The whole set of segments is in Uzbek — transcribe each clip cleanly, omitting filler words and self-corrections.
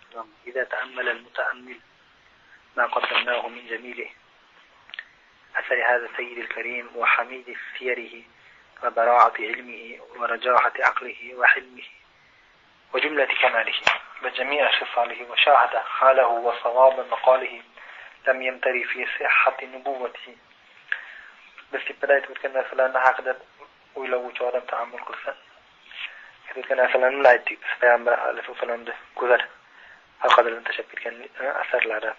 vassalam إذا تأمل المتأمل ما قدمناه من جميله أثر هذا السيد الكريم وحميد سيره وبراعة علمه ورجاحة عقله وحلمه وجملة كماله وجميع خصاله وشاهد حاله وصواب مقاله لم يمتري في صحة نبوته. Biz tepada aytib o'tgan narsalarni haqida o'ylovchi odam ta'ammul qilsa, aytib o'tgan narsalarni nima aytdik biz? Payg'ambar alayhissalomni go'zal halqalardan tashlab ketgan asarlari,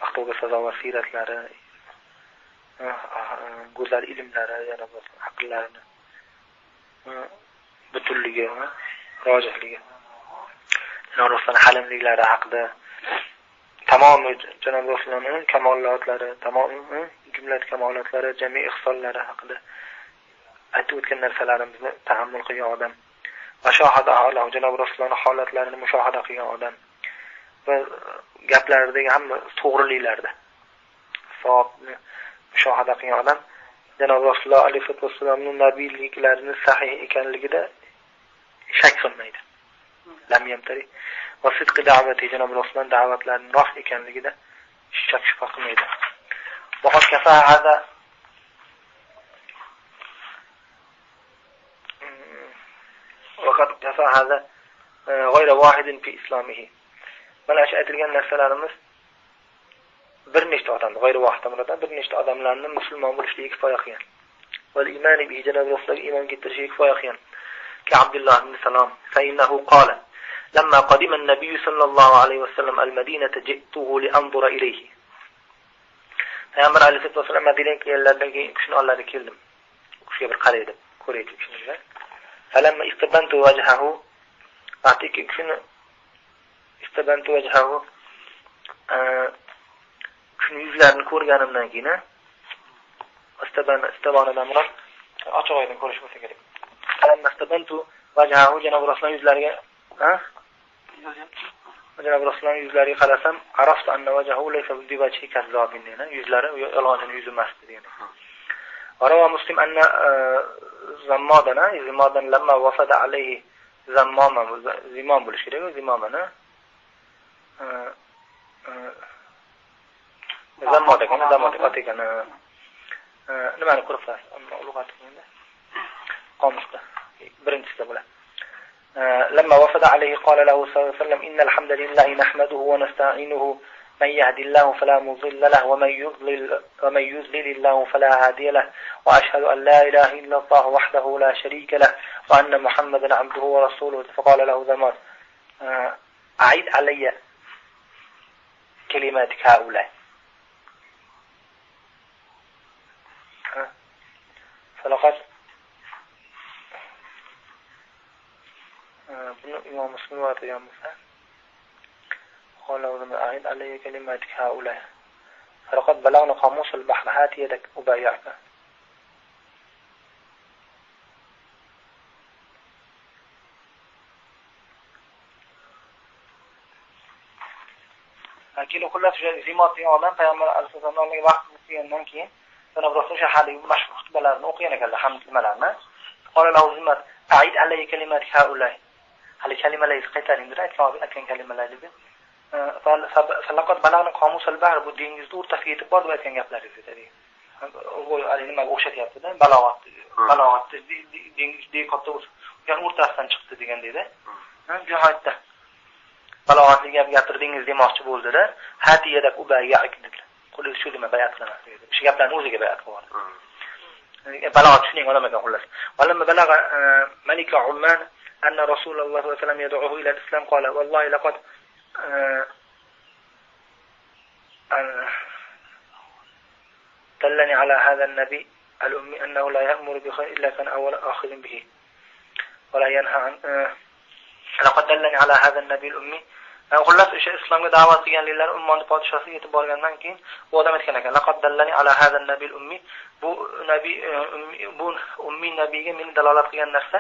maqtovga sazovor siyratlari, go'zal ilmlari, yana aqllarini butunligi, rojihligi, Janob Rasulullohning halimliklari haqida, tamomi Janob Rasulullohning kamolotlari, tamomi jumlat kamolotlari, jami ihsonlari haqida aytib o'tgan narsalarimizni tahammul qilgan odam, mushohada holahu, Janob Rasulullohning holatlarini mushohada qilgan odam va gaplaridagi hamma to'g'riliklarda savobni mushohada qilgan odam Janob Rasululloh alayhissalomning nabiyliklarini sahih ekanligida shak qilmaydi. Lam yamtari va sidqi da'vati, Janob Rasulullohning da'vatlarining rost ekanligida shak shubha qilmaydi. Vaqat kafa hada vaqat kafa hada g'ayra vahidin fi islamihi. Mana shu aytilgan narsalarimiz bir nechta odamni, g'ayri vahid muradan bir nechta odamlarni musulmon bo'lishiga kifoya qilgan. Val iymoni bihi, Janob Rasulullohga iymon keltirishiga kifoya qilgan. Ka Abdulloh ibn Salom fa innahu qala lamma qadima an-nabiy sallallohu alayhi vasallam al-Madinata ji'tuhu li anzura ilayhi. Payg'ambar alayhissalatu vasallam Madinaga kelganlaridan keyin kishini ollariga keldim. U kishiga bir qaray deb ko'ray deb kishini. Falamma istabantu wajhahu, vaqtiki kishini istabantu wajhahu, kishini yuzlarini ko'rganimdan keyin, istabanadan murod ochiq oydin ko'rish bo'lsa kerak. Falamma istabantu wajhahu, Janob Rasululloh yuzlariga, Janob Rasululloh yuzlariga qarasam, araftu anna wajhahu laysa biwajhi kazzabin, yuzlari yolg'onchining yuzi emas degan. Rawa Muslim anna zammadana, zimmadan lamma wasada alayhi zammama, zimam bo'lish kerak, zimamana. Zammod ekan, zammod ot ekan. Nimani ko'rib qolasiz? Lug'at endi. Qomusda birinchisida bo'ladi. لما وفد عليه قال له صلى الله عليه وسلم إن الحمد لله نحمده ونستعينه من يهدي الله فلا مضل له ومن يضلل الله فلا هادي له وأشهد أن لا إله إلا الله وحده لا شريك له وأن محمدا عبده ورسوله. فقال له زمان أعيد علي كلماتك هؤلاء. فلقد bunu İmam Müslim rivayet ediyor musa. قال أعيد علي كلماتك هؤلاء فلقد بلغنا قاموس البحر هات يدك أبايعك. Keyin xullas o'sha zimot degan odam payg'ambar alayhissalomning vaqt o'tgandan keyin Janob Rasul o'sha haligi mashhur xutbalarni o'qigan ekanlar, hamd nimalarni. Qala lahu zimmat a'id alayya kalimatik haulay. Hali kalimalarni qaytaring dedi, aytgan kalimalarni. Falaqad balag'na qamus al-bahr, bu dengizni o'rtasiga yetib bordi aytgan gaplaringiz dedi. U hali nimaga o'xshatyapti-da? Balog'at, balog'at dengiz katta o'sha o'rtasidan chiqdi degan deydi. Nihoyatda balog'atli gap gapirdingiz demoqchi bo'ldi-da, hatiyadak ubayyak dedilar. Qo'li shu nima bayat qilaman dedi. O'sha gaplarni o'ziga bayat qilib. Balog'at shuning odam ekan xullas. Walamma balag'a Malika Umman anna Rasululloh sallallohu alayhi vasallam yad'uhu ila al-islam qala wallahi laqad dallani ala hadha an-nabi al-ummi annahu la ya'muru bi khayrin illa kana awwala akhidhin bihi wa la yanha an laqad dallani ala hadha an-nabi al-ummi. Xullas o'sha islomga da'vat qilganliklar Ummon podshosiga yetib borgandan keyin u odam aytgan ekan, laqad dallani ala hadha an-nabi al-ummi, bu nabiy bu ummiy nabiyga meni dalolat qilgan narsa,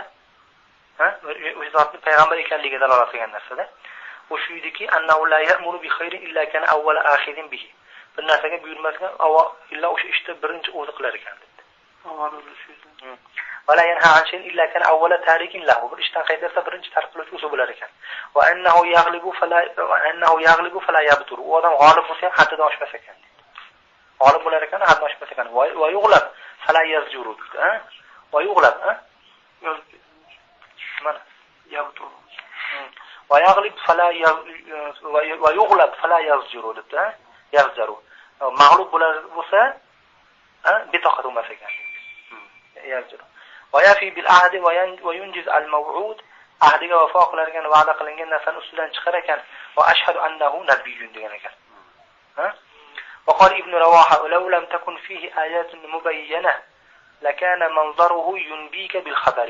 ha, o'sha zotning payg'ambar ekanligiga dalolat qilgan narsada. U shu ediki, annahu la ya'muru bi khayrin illa kana awwala akhidhin bihi. Bir narsaga buyurmasdan avval illa o'sha ishni birinchi o'zi qilar ekan dedi. Avval o'zi shu. Va la yanha an shay'in illa kana awwala tarikin lahu. Bir ishdan qaytarsa birinchi tark qiluvchi o'zi bo'lar ekan. Va annahu yaghlibu fala va annahu yaghlibu fala yabtur. U odam g'olib bo'lsa ham haddidan oshmas ekan. G'olib bo'lar ekan, haddan oshmas ekan. Va yug'lab fala yazjuru. Va yug'lab, mana yabtur. Va yag'lib fala va yug'lab fala yazjuru debdi, yazjaru. Mag'lub bo'lar bo'lsa, betoqat bo'lmas ekan. Yazjuru. Va yafi bil ahdi va yunjiz al maw'ud. Ahdiga vafo qilar ekan, va'da qilingan narsani ustidan chiqar ekan. Va ashhadu annahu nabiyyun degan ekan. وقال ابن رواحة لو لم تكن فيه آيات مبينة لكان منظره ينبيك بالخبر.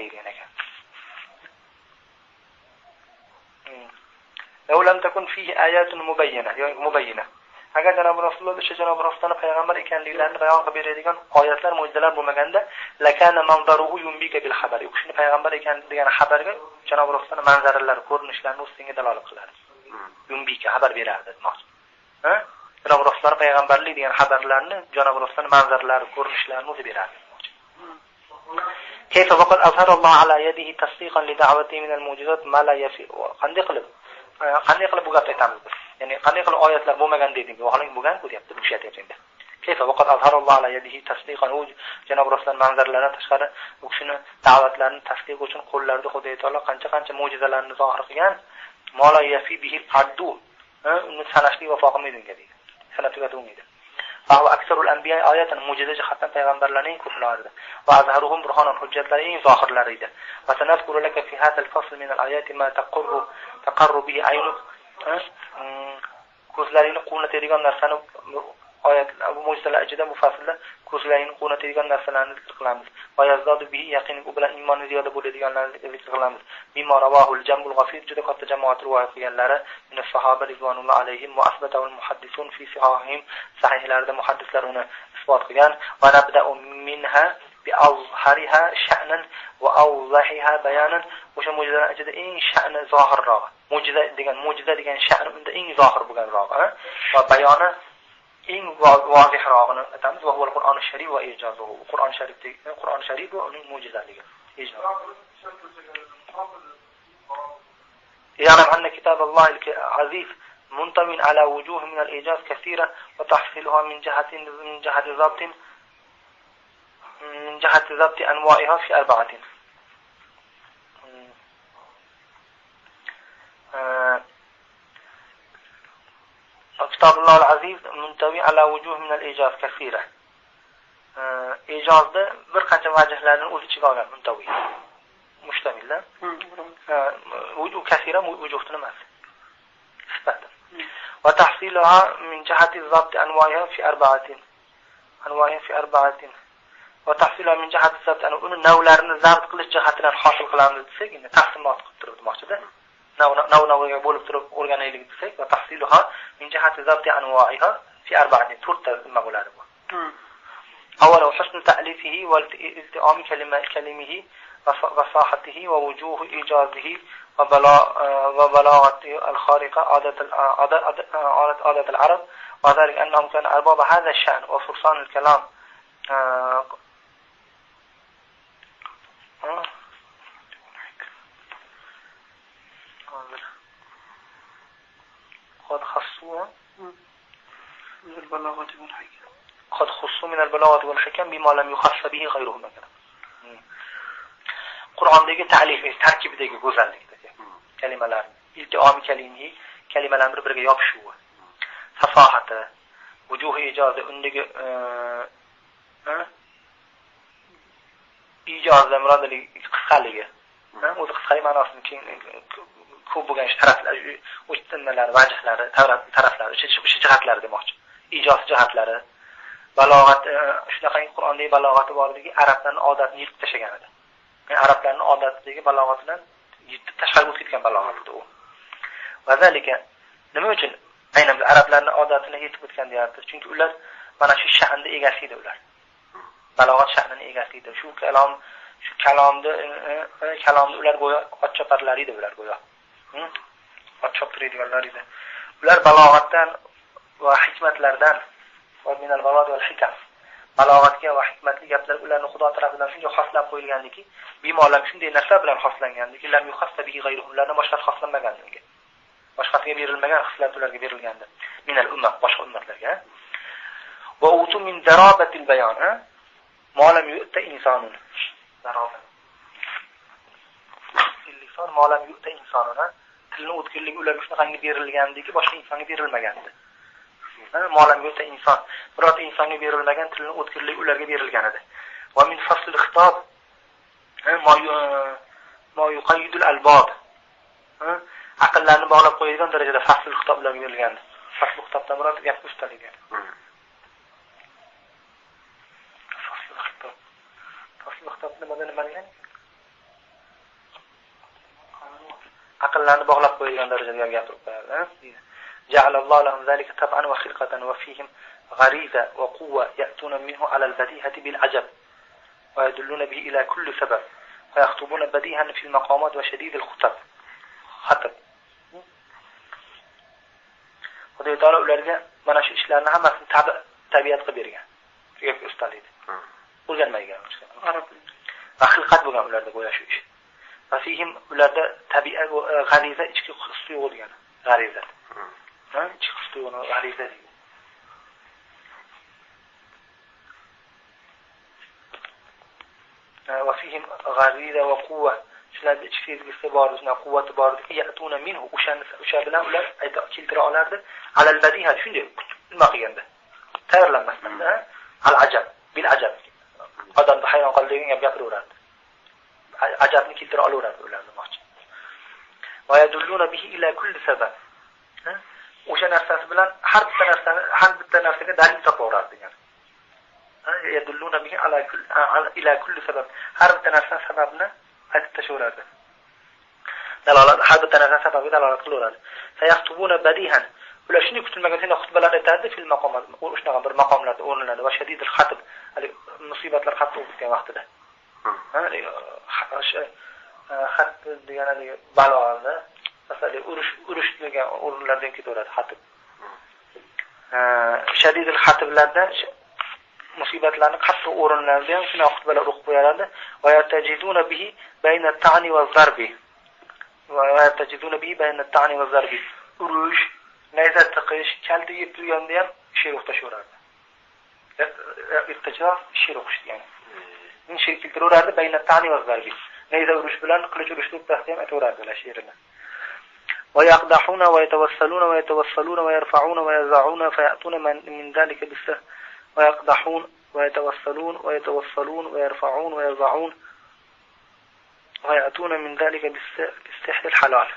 لو لم تكن فيه آيات مبينة يعني مبينة agar janob Rasululloh o'sha janob Rasulullohning payg'ambar ekanliklarini bayon qilib beradigan oyatlar, mo'jizalar bo'lmaganda lakana manzaruhu yunbika bil xabar. U kishini payg'ambar ekan degan xabarga janob Rasulullohning manzaralari, ko'rinishlarini o'zi senga dalolat qiladi. Yunbika xabar berardi demoqchi. Ha? Janob Rasululloh payg'ambarlik degan xabarlarni janob Rasulullohning manzaralari, ko'rinishlarini o'zi berardi demoqchi. Kayfa faqat azharallohu ala yadihi tasdiqan li da'wati min al-mu'jizat ma la yafi. Qanday qilib bu gapni aytamiz biz? Ya'ni qanday qilib oyatlar bo'lmagan dedingiz? Vaholanki bo'lgan-ku deyapti, bu kishi aytyapti endi. Kayfa faqat azharallohu ala yadihi tasdiqan, u janob Rasululloh manzaralaridan tashqari u kishini da'vatlarini tasdiq uchun qo'llarida Xudo taolo qancha-qancha mo'jizalarni zohir qilgan, ma la yafi bihi al-addu, uni sanashlik vafo qilmaydi unga deydi. Sanab tugatib bo'lmaydi. Va huwa aksarul anbiya oyatan, mo'jiza jihatdan payg'ambarlarning ko'plari edi. Va azharuhum burhanan, hujjatlari eng zohirlari edi. Va sanazkuru laka fi hadal fasl min al-ayati ma taqarru bihi aynuk, ko'zlaringni quvnatadigan narsani oyat bu mo'jizalar ichida bu faslda ko'zlaringni quvnatadigan narsalarni zikr qilamiz. Va yazdadu bihi yaqin, u bilan iymoni ziyoda bo'ladiganlarni zikr qilamiz. Mimma rawahul jamul ghafir, juda katta jamoat rivoyat qilganlari min sahaba rizvanullohi alayhim va asbatahul muhaddisun fi sahihihim, sahihlarida muhaddislar uni isbot qilgan. Va nabda'u minha bi azhariha sha'nan va awzahiha bayanan, o'sha mo'jizalar ichida eng sha'ni zohirrog'i, mo'jiza degan sha'ni unda eng zohir bo'lganrog'i va bayoni eng vozehrog'ini aytamiz. Va huval Qur'oni sharif va ijozuhu, Qur'on sharifdagi, Qur'on sharif va uning mo'jizaligi. يعلم أن كتاب الله العزيز منطوٍ على وجوه من الإيجاز كثيرة وتحصيلها من جهة ضبط أنواعها في أربعة. كتاب الله العزيز منطوي على وجوه من الإيجاز كثيرة. İcazda bir qancha vajhlarni o'z ichiga olgan muntaviy. Mushtamillar. U kasira vujuhni emas. Sifati. Va tahsiluha min jihati zabt anwa'iha fi arba'atin. Anwa'iha fi arba'atin. Va tahsiluha min jihati zabt, uni navlarini zabt qilish jihatidan hosil qilamiz desak, endi taqsimot qilib turib demoqchida. Nav-navga bo'lib turib o'rganaylik desak, va tahsiluha min jihati zabt anwa'iha fi arba'atin, to'rtta nima bo'ladi bu. أولا حسن تأليفه والتئام كلمه وفصاحته ووجوه إيجازه وبلاغته الخارقة عادة العرب، وذلك أنهم كانوا أرباب هذا الشأن وفرسان الكلام. قد خصوا من البلاغة والحكم، قد خصوا من البلاغة والحكم بما لم يخص به غيرهم. Qur'ondagi ta'lif, tarkibidagi go'zallik kalimalar, iltiomi kalimihi, kalimalar bir-biriga yopishuvi, fasohati, vujuhi ijozi, undagi ijozdan murod qisqaligi, o'zi qisqalik ma'nosini keng ko'p bo'lgan taraflar, o'sha vajhlari, taraflari, o'sha jihatlari demoqchi. Ijoz jihatlari, balog'at, shunaqangi Qur'ondagi balog'ati borligi arablarning odatini yirtib tashlagan edi. Yani arablarning odatidagi balog'atidan yirtib tashqari o'tib ketgan balog'at edi u. Vazalika nima uchun aynan biz arablarning odatini yirtib o'tgan deyapmiz? Chunki ular mana shu sha'nda egasi edi ular. Balog'at sha'nining egasi edi. Shu kalomni ular go'yo ot choparlar edi ular go'yo. Ot choptiradiganlar edi. Ular balog'atdan va hikmatlardan va minal balog'at val hikam. Balog'atga va hikmatli gaplar ularni Xudo tarafidan shunday xoslab qo'yilgandiki, bimolam shunday narsa bilan xoslangandiki, lam yuhassa bihi g'ayruhum, ulardan boshqasi xoslanmagan unga. Boshqasiga berilmagan xislat ularga berilgandi. Minal ummat, boshqa ummatlarga. Va utu min darabatil bayon, ma lam yu'ta insonun. Darobat. Lison ma lam yu'ta insonun. Tilni o'tkirligi ularga shunaqangi berilgandiki, boshqa insonga berilmagandi. Ma lam yu'ta inson, birorta insonga berilmagan tilni o'tkirligi ularga berilgan edi. Va min faslil xitob ma yuqayyidul albob. Aqllarni bog'lab qo'yadigan darajada faslul xitob ularga berilgandi. Faslul xitobdan murod gap ustaligi. Faslul xitob. Faslul xitob nimada nima degani? Aqllarni bog'lab qo'yadigan darajada gapirib qo'yadi. Ja'alallohu lahum zalika tab'an wa khilqatan wa fihim g'ariza wa quwwa ya'tuna minhu 'ala al-badihati bil ajab wa yadulluna bihi ila kulli sabab wa yaktubuna badihan fil maqamat wa shadid al-khutab. Xatib. Xudo taolo ularga mana shu ishlarni hammasini tabiat qilib bergan. Gapga ustalaydi. O'rganmaydigan. Va xilqat bo'lgan ularda go'yo shu ish. Va fihim ularda tabiat g'ariza, ichki his tuyg'u degani. G'ariza. Ichki his tuyg'uni g'ariza deydi. Va fihim g'ariza va quvva. Shularda ichki sezgisi bor, shunday quvvati bor ediki, ya'tuna minhu, o'sha bilan ular ayta keltira olardi. Alal badiha, shunday nima qilganda, tayyorlanmasdan, al ajab, bil ajab. Odamni hayron qoladigan gap gapiraverardi. Ajabni keltira olaverardi ular demoqchi. Va yadulluna bihi ila kulli sabab. O'sha narsasi bilan har bitta narsani, har bitta narsaga dalil topaverardi degan. Yadulluna bihi ala kulli ila kulli sabab. Har bitta narsani sababini aytib tashlaverardi. Dalolat, har bitta narsa sababiga dalolat qilaveradi. Fayaktubuna badihan. Ular shunday kutilmagan shunday xutbalar aytardi fil maqomat, shunaqa bir maqomlarda, o'rinlarda va shadidul xatib, hali musibatlar qattiq o'tgan vaqtida. Xatib degan hali baloni, masalan, urush degan o'rinlardan ketaveradi xatib. Shadidul xatiblarda musibatlarni qattiq o'rinlarda ham shunday xutbalar o'qib qo'yardi. Va yatajiduna bihi bayna at-ta'ni va zarbi. Va yatajiduna bihi bayna at-ta'ni va zarbi. Urush, nayza tiqish, kalta yeb turganda ham she'r o'qishaverardi. Irtijo she'r o'qish degani. She'r keltiraverardi bayna at-ta'ni va zarbi. Nayza urush bilan qilich urishni o'rtasida ham aytaverardilar she'rini. Va yaqdahuna va yatawassaluna va yatawassaluna va yarfa'una va yaz'una fayatuna min zalika bis ويقدحون ويتوسلون ويتوصلون ويرفعون ويضعون ويأتون من ذلك بالسحر الحلال.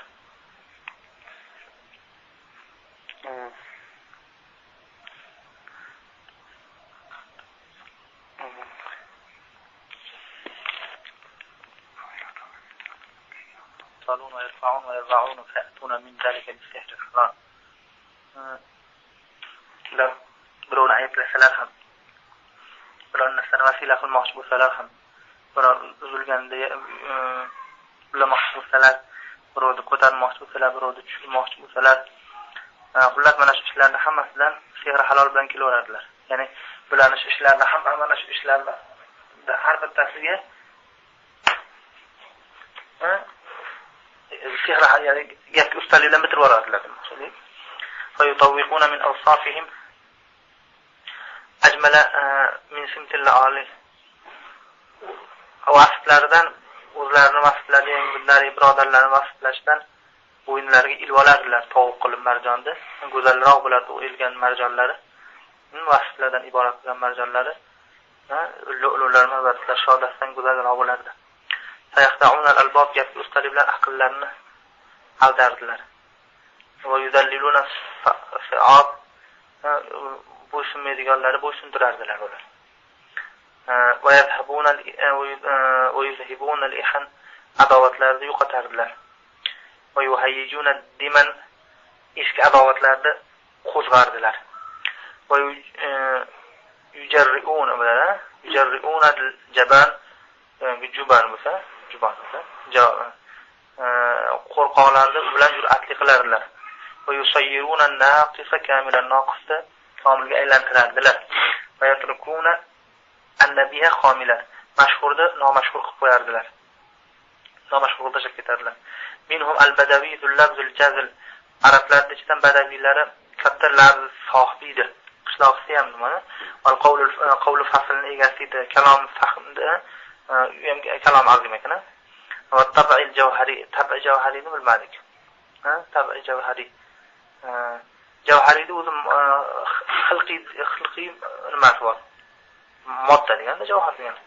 ويرفعون ويضعون فيأتون من ذلك بالسحر الحلال. لا birovni ayblasalar ham, biror narsani vasila qilmoqchi bo'lsalar ham, biror uzilganda ulamoqchi bo'lsalar, birovni ko'tarmoqchi bo'lsalar, birovni tushirmoqchi bo'lsalar, xullas mana shu ishlarni hammasidan sehr halol bilan kelaveradilar. Ya'ni bularni shu ishlarni hamma mana shu ishlarni har bittasiga sehr, ya'ni gapga ustalik bilan bitirib yuboradilar. Fa yutawwiquna min awsafihim ajmala min simtil ali. Vasflaridan, o'zlarini vasflari, yangi birodarlarini vasflashdan bo'yinlariga ilib olardilar, tovuq qilib marjonni, go'zalroq bo'lardi u ilgan marjonlari, vasflardan iborat bo'lgan marjonlari, lu'lular va shodasidan go'zalroq bo'lardi. Sayaqtauna al-albob, gap ustalik bilan aqllarni aldardilar. Va yuzalliluna fi'ab, bo'ysunmaydiganlari bo'ysuntirardilar ular. Va yazhabuna va yuzhibuna al-ihan, adovatlarni yo'qotardilar. Va yuhayyijuna diman, eski adovatlarni qo'zg'ardilar. Va yujarriuna bular, yujarriuna al-jaban, juban bo'lsa, juban bo'lsa, qo'rqoqlarni bilan jur'atli qilardilar. Va yusayyiruna an-naqisa kamilan, noqisni komilga aylantirardilar. Va yatrukuna Annabiya homiylar mashhurni nomashhur qilib qo'yardilar. Nomashhur qilib tashlab ketardilar. Minhum al-badavi zul-labzul jazl. Arablarning ichidan badaviylari katta labz sohibi edi. Qishloqisi ham nimani? Al qavlu faslning egasi edi. Kalom fahmda, u ham kalom azim ekan. Va tab'il javhari, tab'i javhariyni bilmadik. Ha, tab'i javhariy. Javhariyda o'zi xilqiy nimasi bor? Modda deganda javhar degan.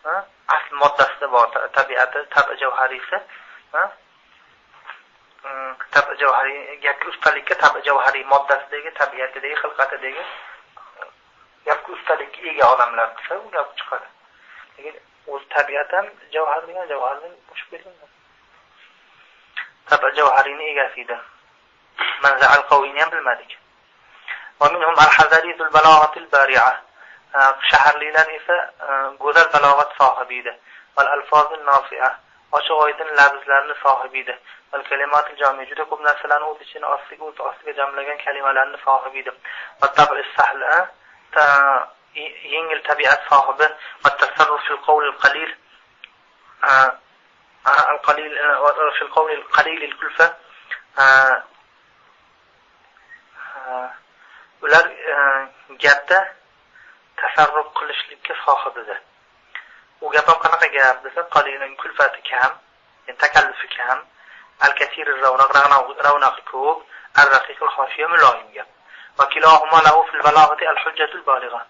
Ha? Asl moddasida bor tabiati, tab'i javhariysi, ha? Tab'i javhariy gapga ustalikka tab'i javhariy moddasidagi, tabiatidagi, xilqatidagi gapga ustalikka ega odamlar desa, u gap chiqadi. Lekin o'z tabiati ham javhar degan, javhardan qo'shib berilgan. Tab'i javhariyning egasi edi. Manza'al qawiyni ham bilmadik. Va minhum al-hazari zul balag'atil bari'a. Shaharliklar esa go'zal balog'at sohibi edi. Val alfozun nasi'a, ochiq oydin lafzlarni sohibi edi. Val kalimatul jami, juda ko'p narsalarni o'z ichine o'z ostiga jamlagan kalimalarni sohibi edi. Va tab'i sahla, yengil tabiat sohibi. Va tasarruf fil qawlil qalil, al qalil va fil qawlil qalil al kulfa. Ular gapda tasarruf qilishlikka sohib edi. U gap ham qanaqa gap desa, qalilning kulfati kam, ya'ni takallufi kam, al-kasir ar-rawnaq, rawnaqi ko'p, ar-raqiqul xoshiya muloyim gap. Va kilohuma lahu fil balog'ati al-hujjatul balig'a.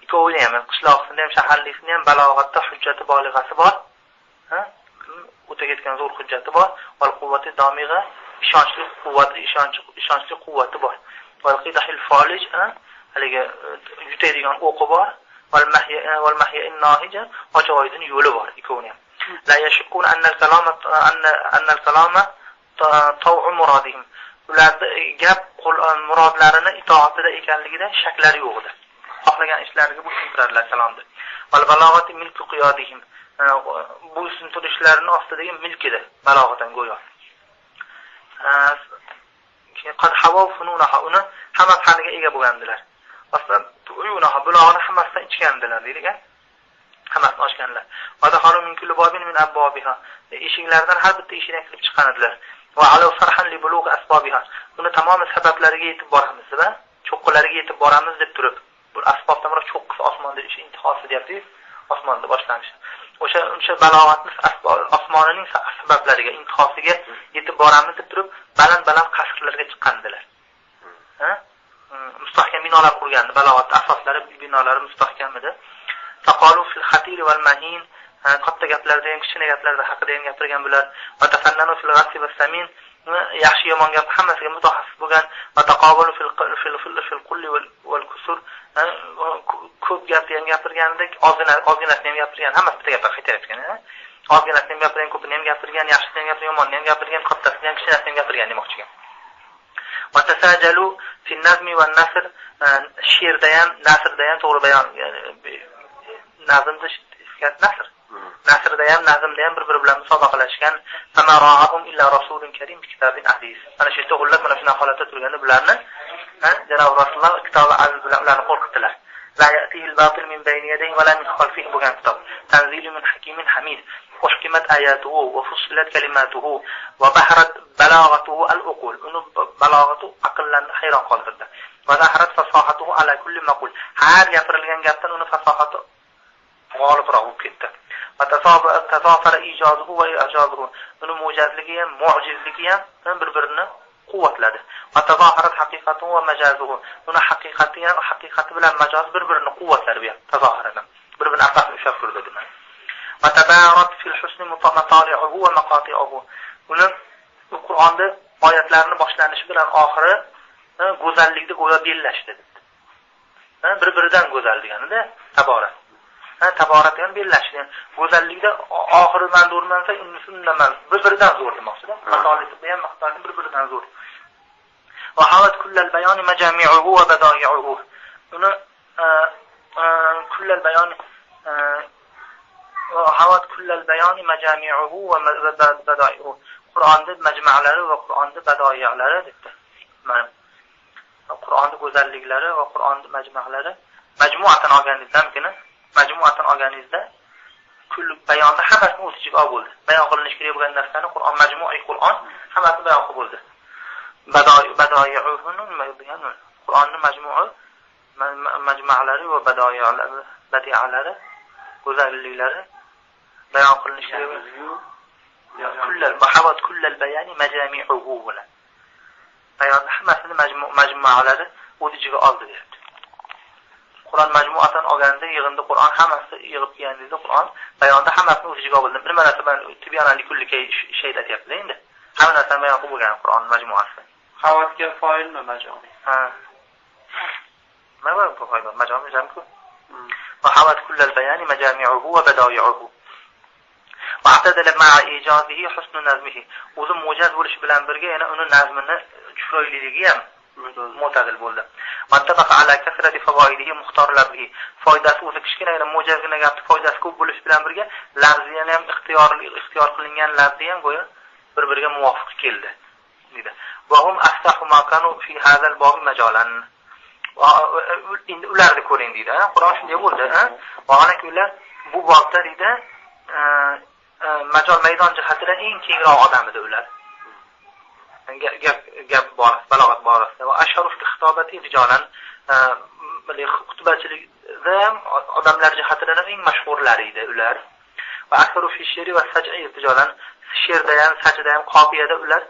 Ikkovini ham, qishloqisini ham, shaharlikini ham balog'atda hujjati balig'asi bor. Ha? O'ta ketgan zo'r hujjati bor. Val quvvati domig'a, ishonchli quvvati, ishonchli quvvati bor. Val qidahil folij, haligi yutadigan o'qi bor. Val mahya in-nahija, ochiq oydin yo'li bor ikkovini ham. La yashqun anna al-kalama anna al-kalama taw'u muradihim. Ularda gap murodlarini itoatida ekanligida shaklari yo'q edi. Xohlagan ishlariga bo'ysuntiradilar kalomni. Val balog'ati milku qiyodihim. Bo'ysuntirishlarining ostidagi milk edi balog'atan go'yo. Qad havaw fununaha, uni hamma faniga ega bo'lgandilar. Aslida uyunaha, bulog'ini hammasidan ichgandilar deylik, hammasini ochganlar. Va dahalu min kulli babin min abwabiha. Eshiklardan har bitta eshigidan kirib chiqqan edilar. Va alaw farhan li bulugh asbabiha. Uni tamomi sabablariga yetib boramiz va cho'qqilariga yetib boramiz deb turib, bu asbobdan murod cho'qqisi osmonda ish intihosi deyapti, osmonda boshlanishi. O'sha balog'atni osmonining sabablariga, intihosiga yetib boramiz deb turib, baland-baland qasrlarga chiqqandilar. Ha? Mustahkam binolar qurgandi, balog'at asoslari, binolari mustahkam edi. Taqalu fil xatir wal mahin, katta gaplarda ham, kichkina gaplarda haqida ham gapirgan bular. Va tafannanu fil g'assi was samin, yaxshi yomon gap hammasiga mutaxassis bo'lgan. Va taqabalu fil qulli wal kusur, ko'p gapni ham gapirgandek, ozginasini ham gapirgan, hammasi bitta gapga qaytaryapgan. Ozginasini ham gapirgan, ko'pini ham gapirgan, yaxshisini ham gapirgan, yomonini ham gapirgan, kattasini ham, kichkinasini ham gapirgan demoqchi gap. Va tasajalu fil nazmi wan nasr, she'rda ham, nasrda ham to'g'ri bayon, nazmda nasr. Nasrda ham, nazmda ham bir-biri bilan musobaqalashgan. Fama ra'ahum illa rasulun karim bi kitabin aziz. Mana shu yerda g'ullat mana shunday holatda turganda bularni Janob Rasululloh kitobi aziz bilan ularni qo'rqitdilar. La ya'tihi al-batil min bayni yadayhi va la min khalfihi bo'lgan kitob. Tanzilun min hakimin hamid. Uhkimat ayatuhu va fussilat kalimatuhu va baharat balag'atuhu al-uqul. Uni balog'ati aqllarni hayron qoldirdi. Va zaharat fasohatuhu ala kulli maqul. Har gapirilgan gapdan uni fasohati g'olibroq bo'lib ketdi. Va tasofara ijozuhu va ijozuhu. Uni mo'jazligi ham, mo'jizligi ham bir-birini quvvatladi. Va tazoharat haqiqatuhu va majazuhu. Uni haqiqati ham, haqiqati bilan majoz bir-birini quvvatladi bu ham, tazoharadan. Bir-birini asosini ushlab turdi demak. Va tabarat fil husni matali'uhu va maqati'uhu. Uni Qur'onda oyatlarning boshlanishi bilan oxiri go'zallikda go'yo bellashdi debdi. Bir-biridan go'zal deganida taborat. Taborat degan bellashdi. Go'zallikda oxiri man zo'rmansa, unisi undan bir-biridan zo'r demoqchida. Matolisi ham maqtoli bir-biridan zo'r. Va havat kullal bayoni majami'uhu va badoi'uhu. Uni kullal bayoni va havat kullal bayoni majami'uhu va badoi'uhu. Qur'onda majmualari va Qur'onda badoi'lari debdi. Mana Qur'onda go'zalliklari va Qur'onda majmualari majmuatan olganingizdan keyin Majmuatan olganingizda kull bayonni hammasini o'z ichiga olib bo'ldi. Bayon qilinishi kerak bo'lgan narsani Qur'on majmui Qur'on hammasini bayon qilib bo'ldi. Badoi'uhun nima degan? Qur'onning majmui majmualari va badoi'alari, badialari, go'zalliklari bayon qilinishi kerak bo'lgan. Kullal bahavat kullal bayani majami'uhu bo'ladi. Bayonni hammasini majmualari o'z ichiga oldi deyapti. Qur'on majmuatan olganda yig'indi Qur'on hammasi yig'ib kelganingizda Qur'on bayonda hammasini o'z ichiga oldi. Bir narsa bilan tibyonan kulli shay aytyapti endi. Hamma narsani bayon qilib bo'lgan Qur'on majmuasi. Havatga foilmi majami? Ha. Nima bu foil? Majami jamku. Va havat kullal bayani majami'uhu va badoi'uhu. Va atadala ma'a ijazihi husnu nazmihi. O'zi mo'jaz bo'lishi bilan birga yana uni nazmini chiroyliligi ham mo'tadil bo'ldi. Vantabaqa ala kasrati favoidihi muxtor lafzihi. Foydasi o'zi kichkinagina mo'jazgina gapni foydasi ko'p bo'lishi bilan birga lafzi ham ixtiyor qilingan lafzi ham go'yo bir-biriga muvofiq keldi deydi. Va hum afsahu ma kanu fi hazal bob majalan. Endi ularni ko'ring deydi. Qur'on shunday bo'ldi, Vaholanki ular bu bobda deydi, majol maydon jihatidan eng kengroq odam edi ular. Gap borasida, balog'at borasida va asharu fi xitobati rijolan, xutbachilikda ham odamlar jihatidan eng mashhurlari edi ular. Va aksaru fi she'ri va saj'i rijolan, she'rda ham, sajda ham, qofiyada ular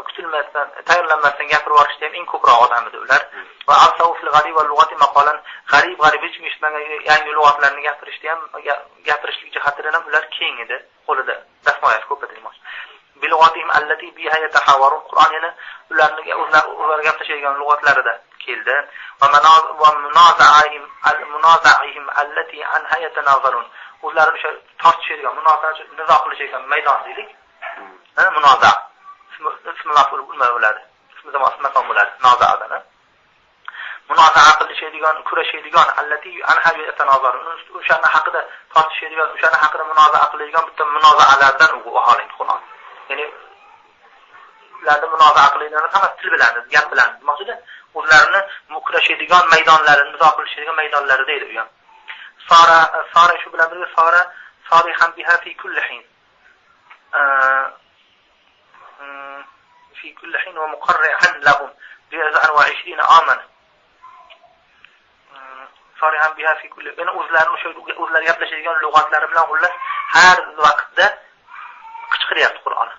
kutilmasdan, tayyorlanmasdan gapirib yuborishda ham eng ko'proq odam edi ular. Va afsahu fil g'arib va lug'ati maqolan, g'arib hech kim eshitmagan yangi lug'atlarni gapirishda ham, gapirishlik jihatidan ham ular keng edi, qo'lida dastmoyasi ko'p edi demoqchi. Bilug'atihim allati biha yatahawarun, Qur'on yana ularni ular gaplashadigan lug'atlarida keldi. Va munoza'ihim allati anha yatanazarun, ular o'sha tortishadigan, munoza'a, nizo qilishadigan maydon deylik. Ha, munoza. Ismi maf'ul nima bo'ladi? Ismi zamon, ismi makon bo'ladi. Noza'dan. Munoza'a qilishadigan, kurashadigan, allati anha yatanazarun, o'shani haqida tortishadigan, o'shani haqida munoza'a qiladigan bitta munoza'alardan u vaholanki Qur'on. Ya'ni ularni munoza'a qiladiganlar hammasi til bilan, gap bilan demoqchida, o'zlarini kurashadigan maydonlari, nizo qilishadigan maydonlari deydi u ham. Sora shu bilan birga sora sarihan biha fi kulli hin. Fi kulli hin va muqarri'an lahum bi 24 aman. Sarihan biha fi kulli, ya'ni o'zlarini o'sha o'zlari gaplashadigan lug'atlari bilan xullas har vaqtda qichqiryapti Qur'on.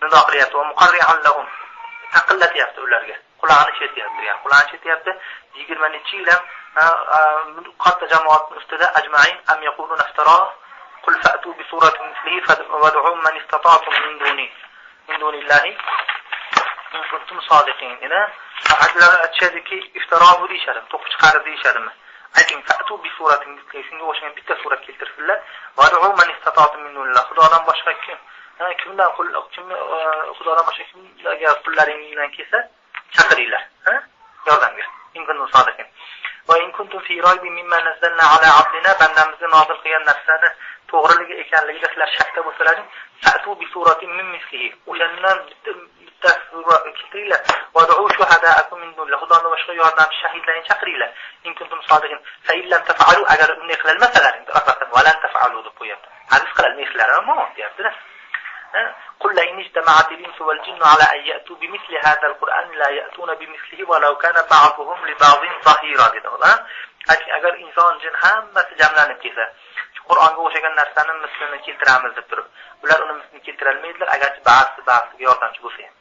Nido qilyapti va muqarri'an lahum, taqillatyapti ularga. Qulog'ini chertyapti, ya'ni qulog'ini chertyapti. 20 necha yil ham katta jamoatning ustida ajma'in am yaquluna iftara qul fa'tu bi suratin mislihi fad'u man istata'tum min duni min dunillahi in kuntum sodiqin. Ina adlar aytishadiki iftara bu deyishadi, to'qib chiqardi deyishadimi? Ayting fa'tu bi suratin mislihi, shunga o'xshagan bitta surat keltirsinlar. Vad'u man istata'tum min dunillah, Xudodan boshqa kim, kimdan Xudodan boshqa kimlarga qullaringizdan kelsa chaqiringlar, ha? Yordamga. In kuntum sodiqin. Va in kuntum fi raybin mimma nazzalna ala abdina, bandamizga nozil qilgan narsani to'g'riligi ekanligida sizlar shakda bo'lsalaring, fa'tu bi suratin min mislihi, o'shandan bitta surat keltiringlar. Vad'u shuhada'akum min dunillah, Xudodan boshqa yordamchi shahidlarni chaqiringlar. In kuntum sodiqin. Fa in lam taf'alu, agar unday qilolmasalaring, va lan taf'alu deb qo'yapti. Hadis qilolmaysizlar, ammo deyapti-da. قل لئن اجتمعت الإنس والجن على أن يأتوا بمثل هذا القرآن لا يأتون بمثله ولو كان بعضهم لبعض ظهيرا dedi. Agar inson jin hammasi jamlanib kelsa, Qur'onga o'xshagan narsani mislini keltiramiz deb turib, ular uni mislini keltira olmaydilar, agarchi ba'zisi ba'zisiga yordamchi bo'lsa ham.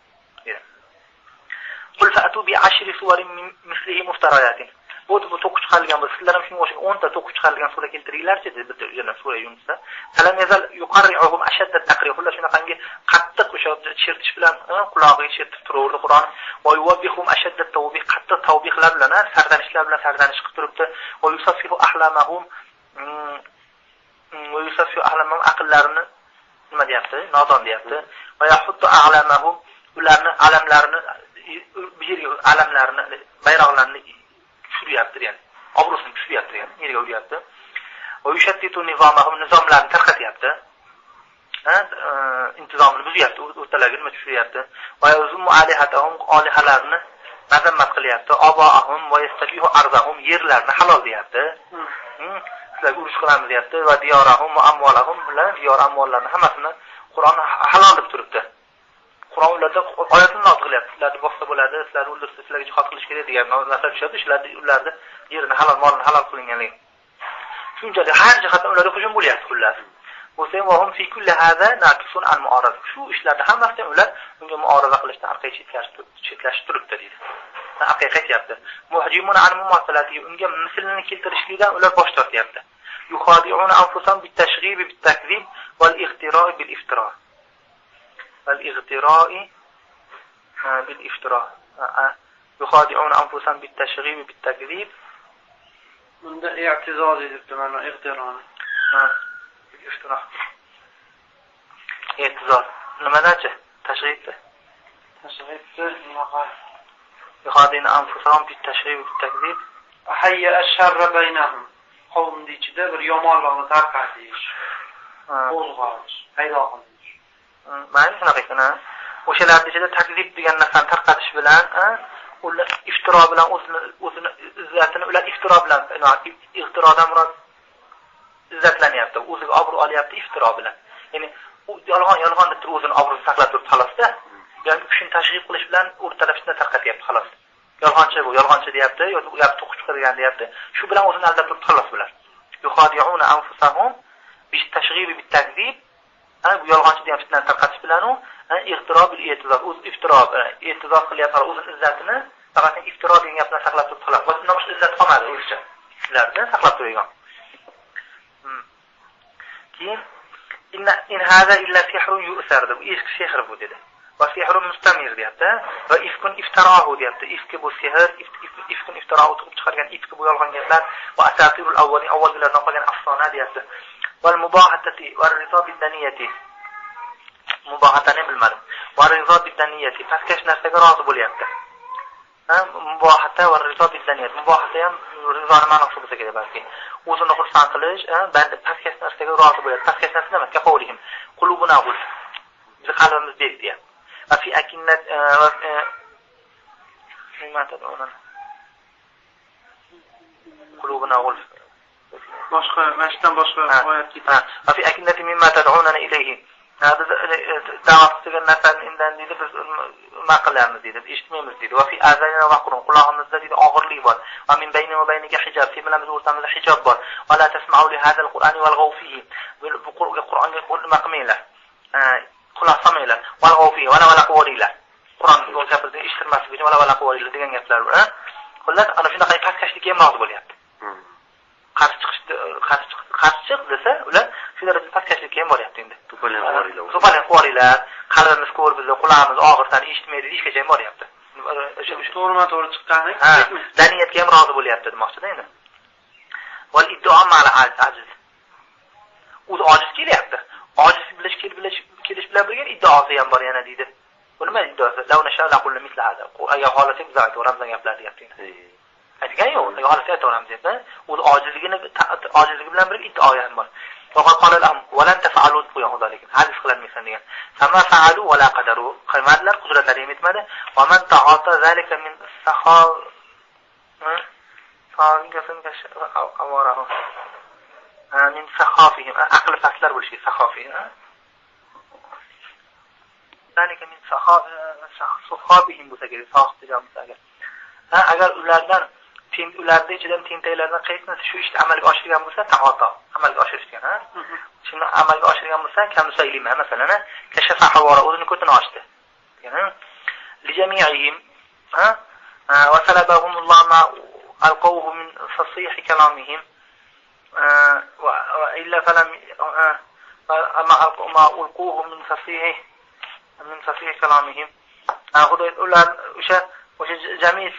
Qul fa'tu bi 10 suwarin mislihi muftarayatin. Bu to'qib chiqarilgan bo'lsa, sizlar ham shunga o'xshagan 10 ta to'qib chiqarilgan sura keltiringlarchi dedi bitta yana sura Yunusda. Falam yazal yuqarri'uhum ashadda taqri'. Xullas shunaqangi qattiq o'sha chertish bilan qulog'iga chertib turaverdi Qur'on. Va yuwabbihum ashadda tawbih, qattiq tawbihlar bilan, sardanishlar bilan sardanish qilib turibdi. Va yusaffihu ahlamahum, va yusaffihu ahlamahum, aqllarini nima deyapti? Nodon deyapti. Va yahuddu a'lamahum, ularni alamlarini, yerga alamlarini, bayroqlarini tushiryapti, ya'ni obro'sini tushiryapti, ya'ni yerga uryapti. Va yushattitu nizomahum, nizomlarni tarqatyapti. Intizomini buzyapti, o'rtalariga nima tushiryapti. Va yazummu alihatahum, olihalarini mazammat qilyapti. Oboahum va yastabihu arzahum, yerlarni halol deyapti. Sizlarga urush qilamiz deyapti. Va diyorahum va amvolahum bilan diyor amvollarni hammasini Qur'on halol deb turibdi. Qur'on ularda oyatni nozil qilyapti. Sizlarni bossa bo'ladi, sizlarni o'ldirsa, sizlarga jihod qilish kerak degan narsa tushadi. Shularni ularni yerini halol, molini halol qilinganligi. Shunchalik har jihatdan ularga hujum bo'lyapti xullas. Bo'lsa ham vahum fi kulli hada naqisun an mu'arada. Shu ishlarda hammasidan ular unga mu'arada qilishdan orqaga chetlashib turibdi deydi. Orqaga qaytyapti. Muhjimun an mumasalati, unga mislini keltirishlikdan ular bosh tortyapti. Yukhadi'una anfusahum bit-tashghib bit-takzib wal-ightira'i bil-iftira. Wal-ightira'i bil-iftira. Yukhadi'una anfusahum bit-tashghib bit-takzib. Bunda i'tizoz debdi mana ig'tironi. Ha. Iftiro. I'tizoz. Nimadachi? Tashghibda. Tashghibda nima? Yukhadi'una anfusahum bit-tashghib bit-takzib. Hayya ash-sharra baynahum. Qavmning ichida bir yomonlikni tarqatish, qo'zg'atish, paydo qilish. Mana shunaqa ekan, ha. O'shalarning ichida takzib degan narsani tarqatish bilan, ular iftiro bilan o'zini izzatini ular iftiro bilan, ixtirodan murod izzatlanyapti, o'ziga obro' olyapti iftiro bilan. Ya'ni u yolg'on deb turib o'zini obro'sini saqlab turibdi xolosda. Ya'ni kishini tashg'ib qilish bilan o'rtada fitna tarqatyapti xolos. Yolg'onchi bu, yolg'onchi deyapti, yoki u gap to'qib chiqargan deyapti. Shu bilan o'zini aldab turibdi xolos bular. Yukhadi'una anfusahum bit-tashghib bit-takzib. Bu yolg'onchi degan fitnani tarqatish bilan u ixtiro bil i'tizoz, o'z iftiro, i'tizoz qilyapti, o'zini izzatini faqat iftiro degan gapni saqlab turibdi xolos. Undan boshqa izzat qolmadi o'zicha. Ularda saqlab turgan. Keyin in hada illa sihrun yu'sar deb, eski sehr bu dedi. Va sihrun mustamir deyapti. Va ifkun iftarahu deyapti. Ifki bu sehr, ifkun iftarahu tuqib chiqargan ifki bu yolg'on gaplar va asatirul avvalin, avvalgilardan qolgan afsona deyapti. Val mubohatati va rizo bid-daniyati. Mubohatani bilmadim. Va rizo bid-daniyati, pastkash narsaga rozi bo'lyapti. Ha, mubohata va rizo bid-daniyat. Mubohata ham rizoni ma'nosi bo'lsa kerak balki. O'zini xursand qilish, banda pastkash narsaga rozi bo'lyapti. Pastkash narsa nima? Kaqovlihim. Qulubuna g'ulf. Biz qalbimiz bek deyapti. Va fi akinnat nima tad'una? Qulubuna g'ulf. Boshqa, mashdan boshqa oyat ketadi. Va fi akinnati mimma tad'unana ilayhi. Biz da'vat qilgan narsani indan deydi, biz nima qilamiz deydi, eshitmaymiz deydi. Va fi azanina waqrun, qulog'imizda deydi og'irlik bor. Va min bayni va bayniga hijob, sen bilan biz o'rtamizda hijob bor. Va la tasma'u li hadal qur'ani walg'aw fihi. Bu Qur'onga nima qilmanglar? Quloq solmanglar. Walg'aw fihi, wala wala qilinglar. Qur'onni gapirdi, eshittirmaslik uchun wala wala qilinglar degan gaplar bor. Xullas, ana shunaqa pastkashlikka ham rozi bo'lyapti. Qarshi chiq desa, ular shu darajada pastkashlikka ham boryapti endi. To'polon qilinglar, qalbimiz ko'r bizni, qulog'imiz og'ir, sani eshitmaydi deyishgacha ham boryapti. To'g'rima-to'g'ri chiqqani. Ha, daniyatga ham rozi bo'lyapti demoqchida endi. Val idduo ma'al ajiz. O'zi ojiz kelyapti. Ojiz kelish bilan birga iddaosi ham bor yana deydi. Bu nima iddaosi? Law nasha la qulna misla hada. Agar xohlasak biz aytaveramiz gaplar deyapti endi. Aytgan yo'q, agar xohlasak aytaveramiz deyapti. O'zi ojizligi bilan birga iddao ham bor. Faqat qala lahum wa lan taf'alu qo'yan Xudo lekin hadis qilinmaysan degan. Fama fa'alu wa la qadaru. Qilmadilar, qudratlari ham yetmadi. Va man ta'ata zalika min sahal min sahafihim, aqli pastlar bo'lishi sahofiy. Zalika min sahafihim bo'lsa kerak, sohib degan bo'lsa agar. Agar ulardan ularning ichidan tentaklardan qaysisi shu ishni amalga oshirgan bo'lsa, ta'ato amalga oshirishgan, ha? Shuni amalga oshirgan bo'lsa, kamsaylima masalan, kashafa havora o'zini ko'tini ochdi. Degan, li jami'ihim, ha? Va salabahumulloh ma alqawhu min fasih kalamihim va illa falam ma ulquhu min fasih kalamihim. Xudo ular o'sha jamiyat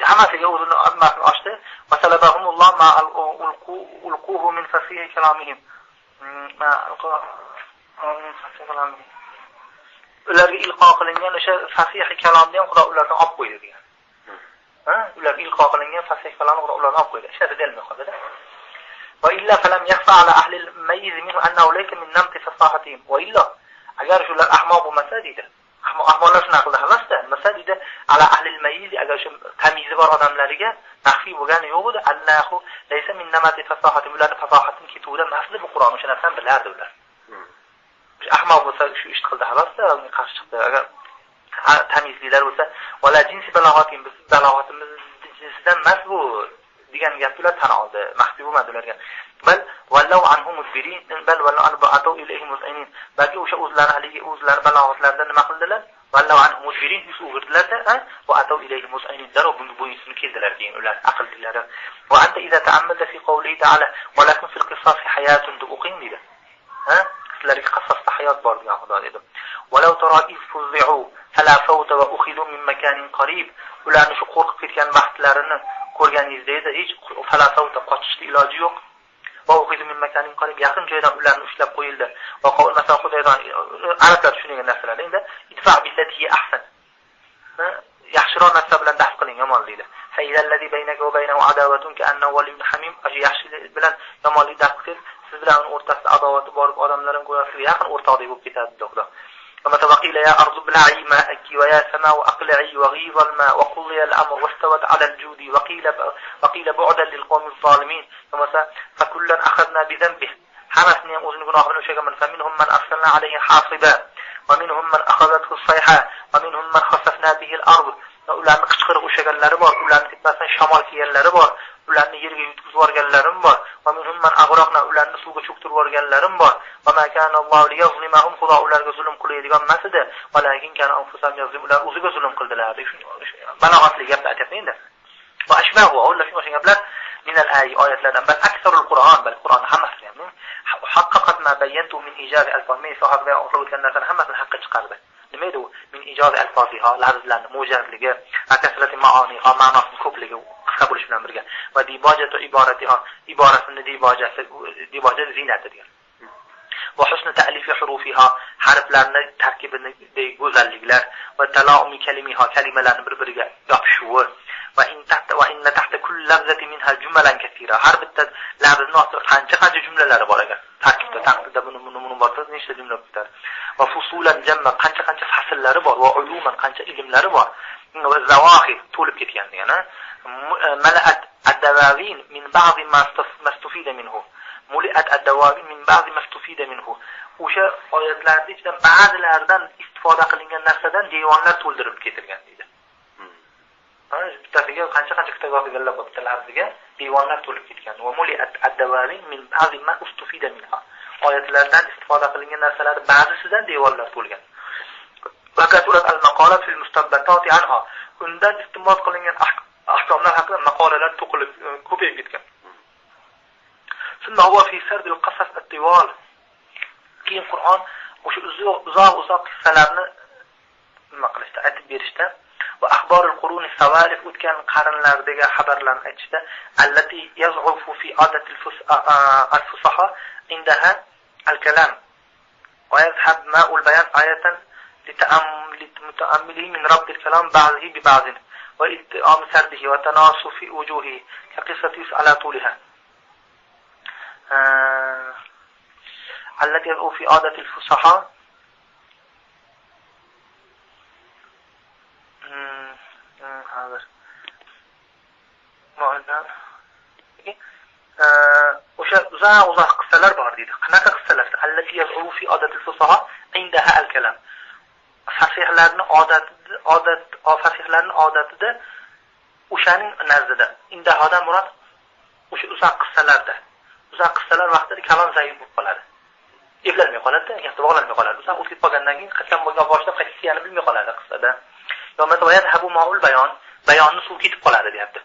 hammasiga o'zini hammasini ochdi. Va salabahumulloh ma ulquhu min fasih kalamihim. Ma alqaw min fasih kalamihim. Ularga ilqo qilingan o'sha fasih kalomni ham Xudo ulardan olib qo'ydi degan. Ha? Ularga ilqo qilingan fasih kalomni Xudo ulardan olib qo'ydi. Hech narsa deyilmay qoldi. Va illa falam yakhfa ala ahli al-mayz minhu annahu laysa min namti fasahatihim. Va illa agar shular ahmoq bo'lmasa deydi. Ahmoqlar shunaqa qildi xalosda. Masalan deydi, ala ahlil mayiz, agar o'sha tamizi bor odamlarga maxfiy bo'lgani yo'q edi. Allahu laysa min namati fasohati, ularning fasohatini ketuvida emasdi bu Qur'on, o'sha narsani bilardi ular. Ahmoq bo'lsa shu ish qildi xalosda, unga qarshi chiqdi. Agar tamizlilar bo'lsa, wala jinsi balog'atin, biz balog'atimiz jinsidan emas bu degan gapni ular tan oldi, maxfiy bo'lmadi ularga. Bal wallau anhu mudbirin, bal wallau anhu atau ilayhi muz'inin. Balki o'sha o'zlari haligi o'zlari balog'atlarida nima qildilar? Wallau anhu mudbirin, yuz o'girdilar-da, va atau ilayhi muz'inin, darrov bunga bo'ysunib keldilar keyin ular aqllilari. Va anta iza ta'ammalta fi qawlihi ta'ala wa lakum fil qisasi hayatun deb o'qing deydi. Ha? Sizlarga qasosda hayot bor degan Xudo dedi. Walau tara iz fuzi'u fala fawta wa ukhidu min makanin qarib. Ularni shu qo'rqib ketgan vaqtlarini ko'rganingizda edi, hech fala fawta, qochishni iloji yo'q. Va ukhidu min makanin qarib, yaqin joydan ularni ushlab qo'yildi. Va qawl masalan Xudodan arablar tushungan narsalar endi idfa billati ahsan. Yaxshiroq narsa bilan daf qiling yomonlikni. Fa izallazi baynaka va baynahu adawatun ka'annahu waliyyun hamim. Yaxshilik bilan yomonlikni daf qilsangiz, siz bilan uning o'rtasida adovati borib, odamlar ham go'yo sizga yaqin o'rtoqdek bo'lib ketadi dedi Xudo. Kama tawqila ya ardu bla'i ma'aki wa ya sama'u aqli'i wa ghiza al-ma' wa qudiya al-amru wastawat 'ala al-judi wa qila bu'dan lil qawmi adh-dhalimin. Kama fa kullan akhadna bi dhanbihi. Hammasini ham o'zining gunohi bilan ushlaganman. Fa minhum man arsalna 'alayhi hasiba wa minhum man akhadathu as-sayha wa minhum man khasafna bihi al-ard. Ularni qichqiriq ushlaganlari bor, ularni tepasidan shamol kelganlari bor, ularni yerga yutkizib yuborganlarim bor. Va minhum man aghraqna, ularni suvga cho'ktirib yuborganlarim bor. Va ma kana Allohu liyazlimahum, Xudo ularga zulm qiladigan emas edi. Walakin kana anfusahum yazlimun, ular o'ziga zulm qildilar. Balog'atli gapni aytyapman endi. Va ashbahu, ular shunga o'xshagan gaplar min al-ayi, oyatlardan. Bal aksarul Qur'on, bal Qur'on hammasi ham haqqaqat ma bayyantu min ijazi al-alfaz, men sohaba bayon qilib o'tgan narsani hammasini haqqa chiqardi. Nima edi u? Min ijozi alfoziha, lafzlarning mo'jazligi, va kasrati ma'oniha, ma'nosining ko'pligi, qisqa bo'lishi bilan birga, va dibojatu iboratiha, iborasini dibojasi, diboja ziynati degan. Va husni ta'lifi hurufiha, harflarning tarkibidagi go'zalliklar, va talaumi kalimiha, kalimalarning bir-biriga yopishuvi, va in tahta va inna tahta kulli lafzati minha jumalan kathira, har bitta lafzning ostida qancha-qancha jumlalari bor ekan. Tarkibda, taqdirda buni borsa nechta jumla bitadi. Va fusulan jamma, qancha-qancha fasllari bor, va uluman, qancha ilmlari bor. Va zawahir, to'lib ketgan degani. Mala'at ad-dawawin min ba'd ma mastufida minhu. Muli'at ad-dawawin min ba'd mastufida minhu. O'sha oyatlarning ichidan ba'zilaridan istifoda qilingan narsadan devonlar to'ldirib ketilgan deydi. Bittasiga qancha-qancha kitob yozganlar bor, bittalariga devonlar to'lib ketgan. Va muli'at ad-dawawin min ba'd ma ustufida minha. Oyatlardan istifoda qilingan narsalar ba'zisidan devorlar to'lgan. Va kasurat al-maqolat fil mustabbatati anha. Undan istinbot qilingan ahkomlar haqida maqolalar to'qilib ko'payib ketgan. Summa huwa fi sard al-qasas at-tiwal. Keyin Qur'on o'sha uzoq-uzoq qissalarni nima qilishda, aytib berishda va axborul quruni savalif, o'tgan qarnlardagi xabarlarni aytishda, allati yaz'ufu fi odatil al-fusaha indaha al-kalam va yazhab ma'ul bayan ayatan lita'ammilihi min rabbil kalam ba'dihi bi ba'din va ilti'am sardihi wa tanasufi wujuhihi ka qissati Yusuf ala tuliha. Allati yaz'ufu fi odatil fusaha hozir o'sha uzoq-uzoq qissalar bor deydi. Qanaqa qissalar? Allati yaz'u fi odatil fusaha indaha al-kalam. Fasihlarning fasihlarning odatida o'shaning nazdida. Indahodan murod o'sha uzoq qissalarda. Uzoq qissalar vaqtida kalom zaif bo'lib qoladi. Eplanmay qoladi, gapda bog'lanmay qoladi. Uzoq o'tib qolgandan keyin qachon bo'lgan boshlab qaytib kelganini bilmay qoladi qissada. Yo'mata va yadhabu ma'ul bayon, bayonni suv ketib qoladi deyapti.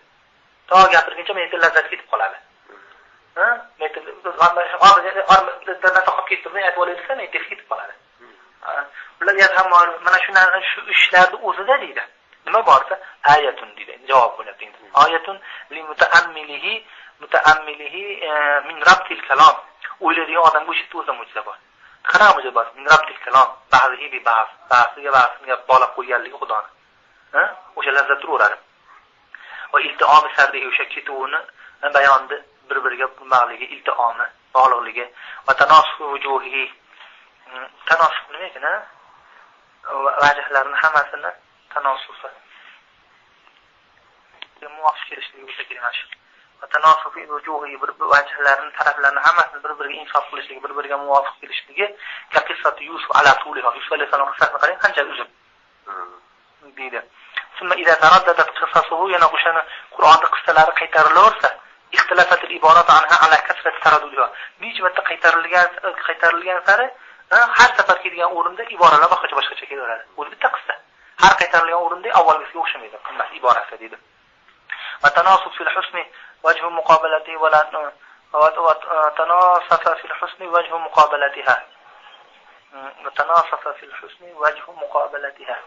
To gapirguncha menga lazzat ketib qoladi. Ha? Menga narsa qolib ketdi, men aytib olay desam, menga ketib qoladi. Ular ham mana shu ishlarni o'zida deydi. Nima borsa ayatun deydi. Javob bo'lyapti endi. Ayatun li mutaammilihi mutaammilihi min rabtil kalom. O'ylaydigan odamga o'sha o'zida mo'jiza bor. Qanaqa mo'jiza bor? Min rabtil kalom, ba'zihi bi ba'z, ba'ziga ba'zini bog'lab qo'yganligi Xudoni. Ha? O'sha lazzat turaveradi. Va iltiomi sardihi, o'sha ketuvini bayonni bir-biriga bog'ligi, iltiomi, bog'liqligi va tanasufi wujuhihi. Tanasuf nima ekan, ha? Vajhlarning hammasini tanosufi muvofiq kelishligi bo'lsa kerak mana shu. Va tanosufi vujuhi bir vajhlarning taraflarini hammasini bir-biriga insof qilishligi, bir-biriga muvofiq kelishligi qissati Yusuf ala tuliha. Yusuf alayhissalom qissasini qarang qancha uzun deydi. Summa iza taraddadat qissasuhu, yana o'shani Qur'onda qissalari qaytarilaversa, ixtilafatil iborat anha ala kasrati taraddudiha. Necha marta qaytarilgan sari har safar kelgan o'rinda iboralar boshqacha kelaveradi. O'zi bitta qissa. Har qaytarilgan o'rinda avvalgisiga o'xshamaydi, qimmat iborasi deydi. Va tanasub fil husni wajhu muqobalati va la va tanasafa fil husni wajhu muqobalatiha. Va tanasafa fil husni wajhu muqobalatiha.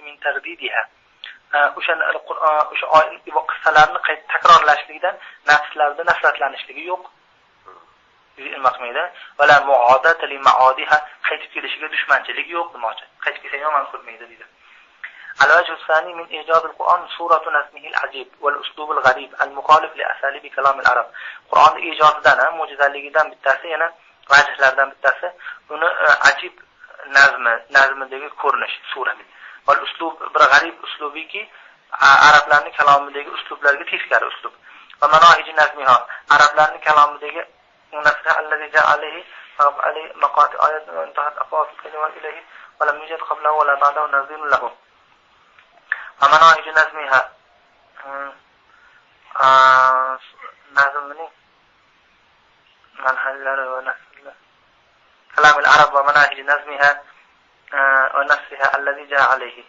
Min tardidiha. O'sha o'sha qissalarni takrorlashligidan nafslarda nafratlanishligi yo'q. Nima qilmaydi? Vala muodat li maodiha, qaytib kelishiga dushmanchilik yo'q demoqchi. Qaytib kelsa yomon ko'rmaydi deydi. Al-wajhu sani min ijaz al-Qur'on suratu nazmihi al-ajib wal uslub al-gharib al-mukhalif li asalibi kalam al-arab. Qur'onning ijozidan, mo'jizaligidan bittasi, yana vajhlardan bittasi uni ajib nazmi, nazmidagi ko'rinish, surat. Wal uslub bir g'arib uslubiki, arablarning kalomidagi uslublarga teskari uslub. Va manohij nazmiha, arablarning kalomidagi nasra allazi ja'a alayhi alayhi maqati ayatun wa intahat aqwasul kalimat ilayhi wa lam yujad qablahu wa la ba'dahu nazirun lahu. Va manohij nazmiha, nazmning manhajlari va nasrlar kalam al-arab va manahij nazmiha wa nasriha allazi ja'a alayhi.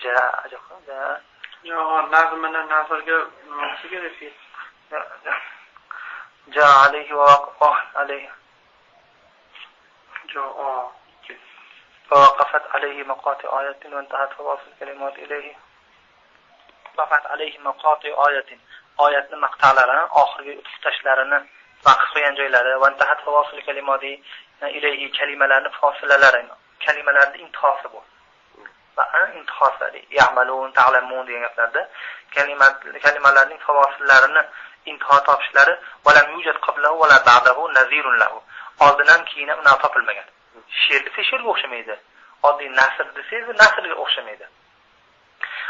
Ja'a ja'a Yo, nazmini nasrga nima kerak fe'l? Ja'a alayhi wa waqafa alayhi. Ja'a فوقفت عليه مقاطع آية وانتهت فواصل كلمات إليه. وقفت عليه مقاطع آية. Oyatning maqtalarini, oxirgi tutashlarini vaqf qo'ygan joylari va intahat fawasil kalimati ilayhi, kalimalarning fosilalari, kalimalarning intihosi bu. Va intihosi ya'malun, ta'lamun degan gaplarda kalimalarning fawosillarini intiho topishlari va lam yujad qablahu va la ba'dahu nazirun lahu. Oldin ham keyin ham unaqa topilmagan. She'r desa she'rga o'xshamaydi. Oddiy nasr desangiz nasrga o'xshamaydi.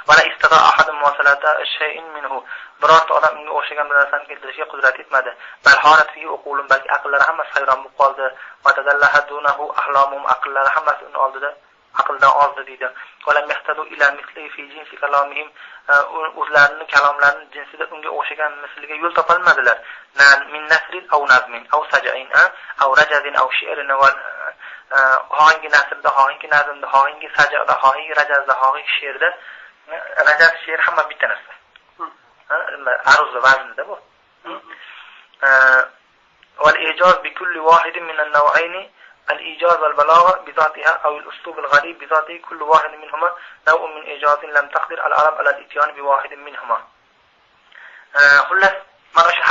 Wala istata ahadun muwasalata shay'in minhu. Birorta odam unga o'xshagan bir narsani keltirishga qudrat yetmadi. Bal holat fihi uqulun, balki aqllari hammasi hayron bo'lib qoldi. Va tadallaha dunahu ahlamuhum, aqllari hammasi uni oldida aqldan ozdi deydi. Wala yahtadu ila misli fi jinsi kalamihim, o'zlarining kalomlarining jinsida unga o'xshagan misliga yo'l topolmadilar. Min nasrin aw nazmin aw saj'in aw rajazin aw shi'rin va xohingi nasrda, xohingi nazmda, xohingi saj'da, xohingi rajazda, xohingi she'rda. Rajaz she'r hamma bitta narsa. Aruz vaznida bu. Wal ijaz bi kulli wahidin min an-naw'ayn al-ijaz wal balagha bi zatiha aw al-uslub al-gharib bi zatihi kullu wahidin minhuma naw'un min ijazin lam taqdir al-arab ala al-ityan bi wahidin minhuma. Xullas, mana shu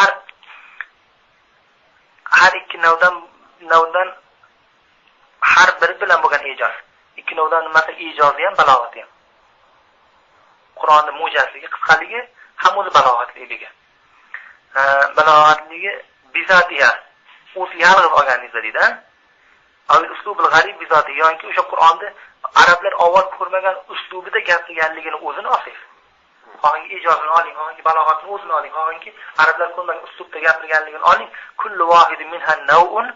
har ikki navdan har biri bilan bo'lgan ijoz. Ikki navdan nimasi ijozi ham balog'ati ham. Qur'onning mo'jazligi, qisqaligi ham o'zi balog'atliligi. Balog'atligi bizatiha, o'zi yalg'iz olganingizda deydi. Avval uslubul g'arib bizati, yoki o'sha Qur'onda arablar avval ko'rmagan uslubida gapirganligini o'zini olsangiz. Xohingi ijozini oling, xohingi balog'atini o'zini oling, xohingi arablar ko'rmagan uslubda gapirganligini oling. Kullu wahidin minha naw'un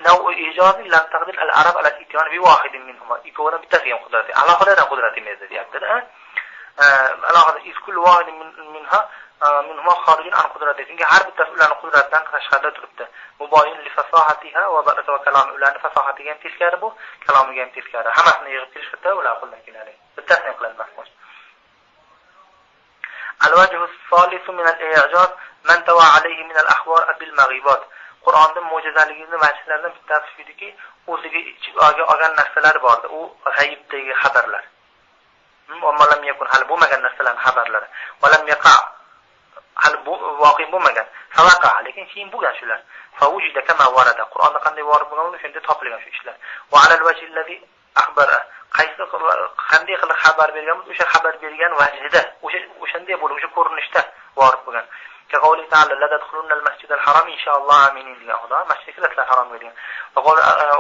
naw'u ijozin lam taqdir al-arab ala al-ityan bi wahidin minhuma. Ikkovidan bittasiga ham qudrati, alohidadan qudrati emas deyapti-da. Alohida iz kullu wahidin minha minhuma xorijun an qudrati. Chunki har bittasi ularning qudratidan tashqarida turibdi. Muboyin li fasahatiha va baraka va kalom, ularning fasohatiga ham teskari bu, kalomiga ham teskari. Hammasini yig'ib kelishda ular qo'ldan keladi. Bittasini ham qilolmas. Al-wajhu as-salisu min al-i'jaz man tawa alayhi min al-ahwar bil maghibat. Qur'onda mo'jizaligini vajhlaridan bittasi shudiki, o'ziga ichiga olgan narsalar bordi. U g'ayibdagi xabarlar. Va lam yakun, hali bo'lmagan narsalarning xabarlari. Va lam yaqa, hali bu voqe bo'lmagan. Savaqa, lekin keyin bo'lgan shular. Fawujida kama warada. Qur'onda qanday vorid bo'lgan bo'lsa, shunday topilgan shu ishlar. Va alal wajhi allazi akhbara. Qaysi qanday qilib xabar bergan bo'lsa, o'sha xabar bergan vajhida, o'sha o'shanday bo'lib, o'sha ko'rinishda vorid bo'lgan. Kaqavli ta'ala la tadkhulunal masjidal haram inshaalloh aminin degan Xudo masjidga kirasizlar haromga degan. Va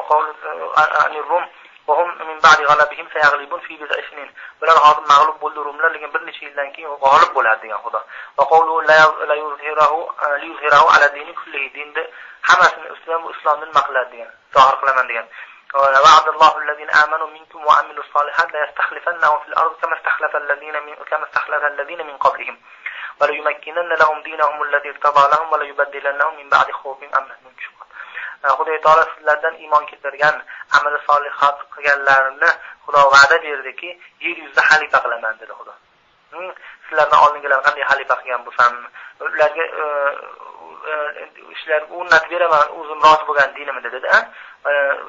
qavlu rum va hum min ba'di g'alabihim sayaghlibun fi bid'i sinin. Bular hozir mag'lub bo'ldi rumlar, lekin bir necha yildan keyin g'olib bo'ladi degan Xudo. Va qavlu la yuzhirahu li yuzhirahu ala dini kullihi, dinni hammasini ustidan bu islomni nima qiladi degan, zohir qilaman degan. وعد الله الذين آمنوا منكم وعملوا الصالحات ليستخلفنهم في الأرض كما استخلف الذين من قبلهم وليمكنن لهم دينهم الذي ارتضى لهم وليبدلنهم من بعد خوفهم أمنا. Xudo taolo sizlardan iymon keltirgan, amali solihat qilganlarni Xudo va'da berdiki, yer yuzida xalifa qilaman dedi Xudo. Sizlardan oldingilar qanday xalifa qilgan bo'lsam, ularga ishlar o'rnatib beraman, o'zim rozi bo'lgan dinimni dedi.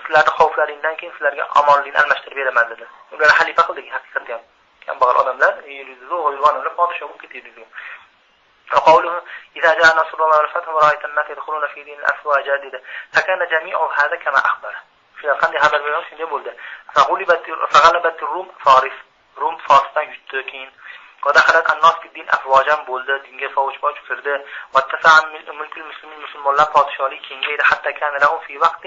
Sizlarni xavflaringdan keyin sizlarga omonlikni almashtirib beraman dedi. Ular xalifa qildik haqiqatda ham. Kambag'al odamlar yer yuzida o'ylanib podsho bo'lib ketdi. وقوله إذا جاء نصر الله والفتح ورأيت الناس يدخلون في دين أفواجا dedi. فكان جميع هذا كما أخبر. Shular qanday xabar bergan shunday bo'ldi. فغلبت الروم فارس. Rum Farsdan yutdi keyin. ودخلت الناس في الدين أفواجا bo'ldi, dinga favuj-favuj kirdi. واتسع ملك المسلمين, musulmonlar podshohligi kengaydi. حتى كان لهم في وقت,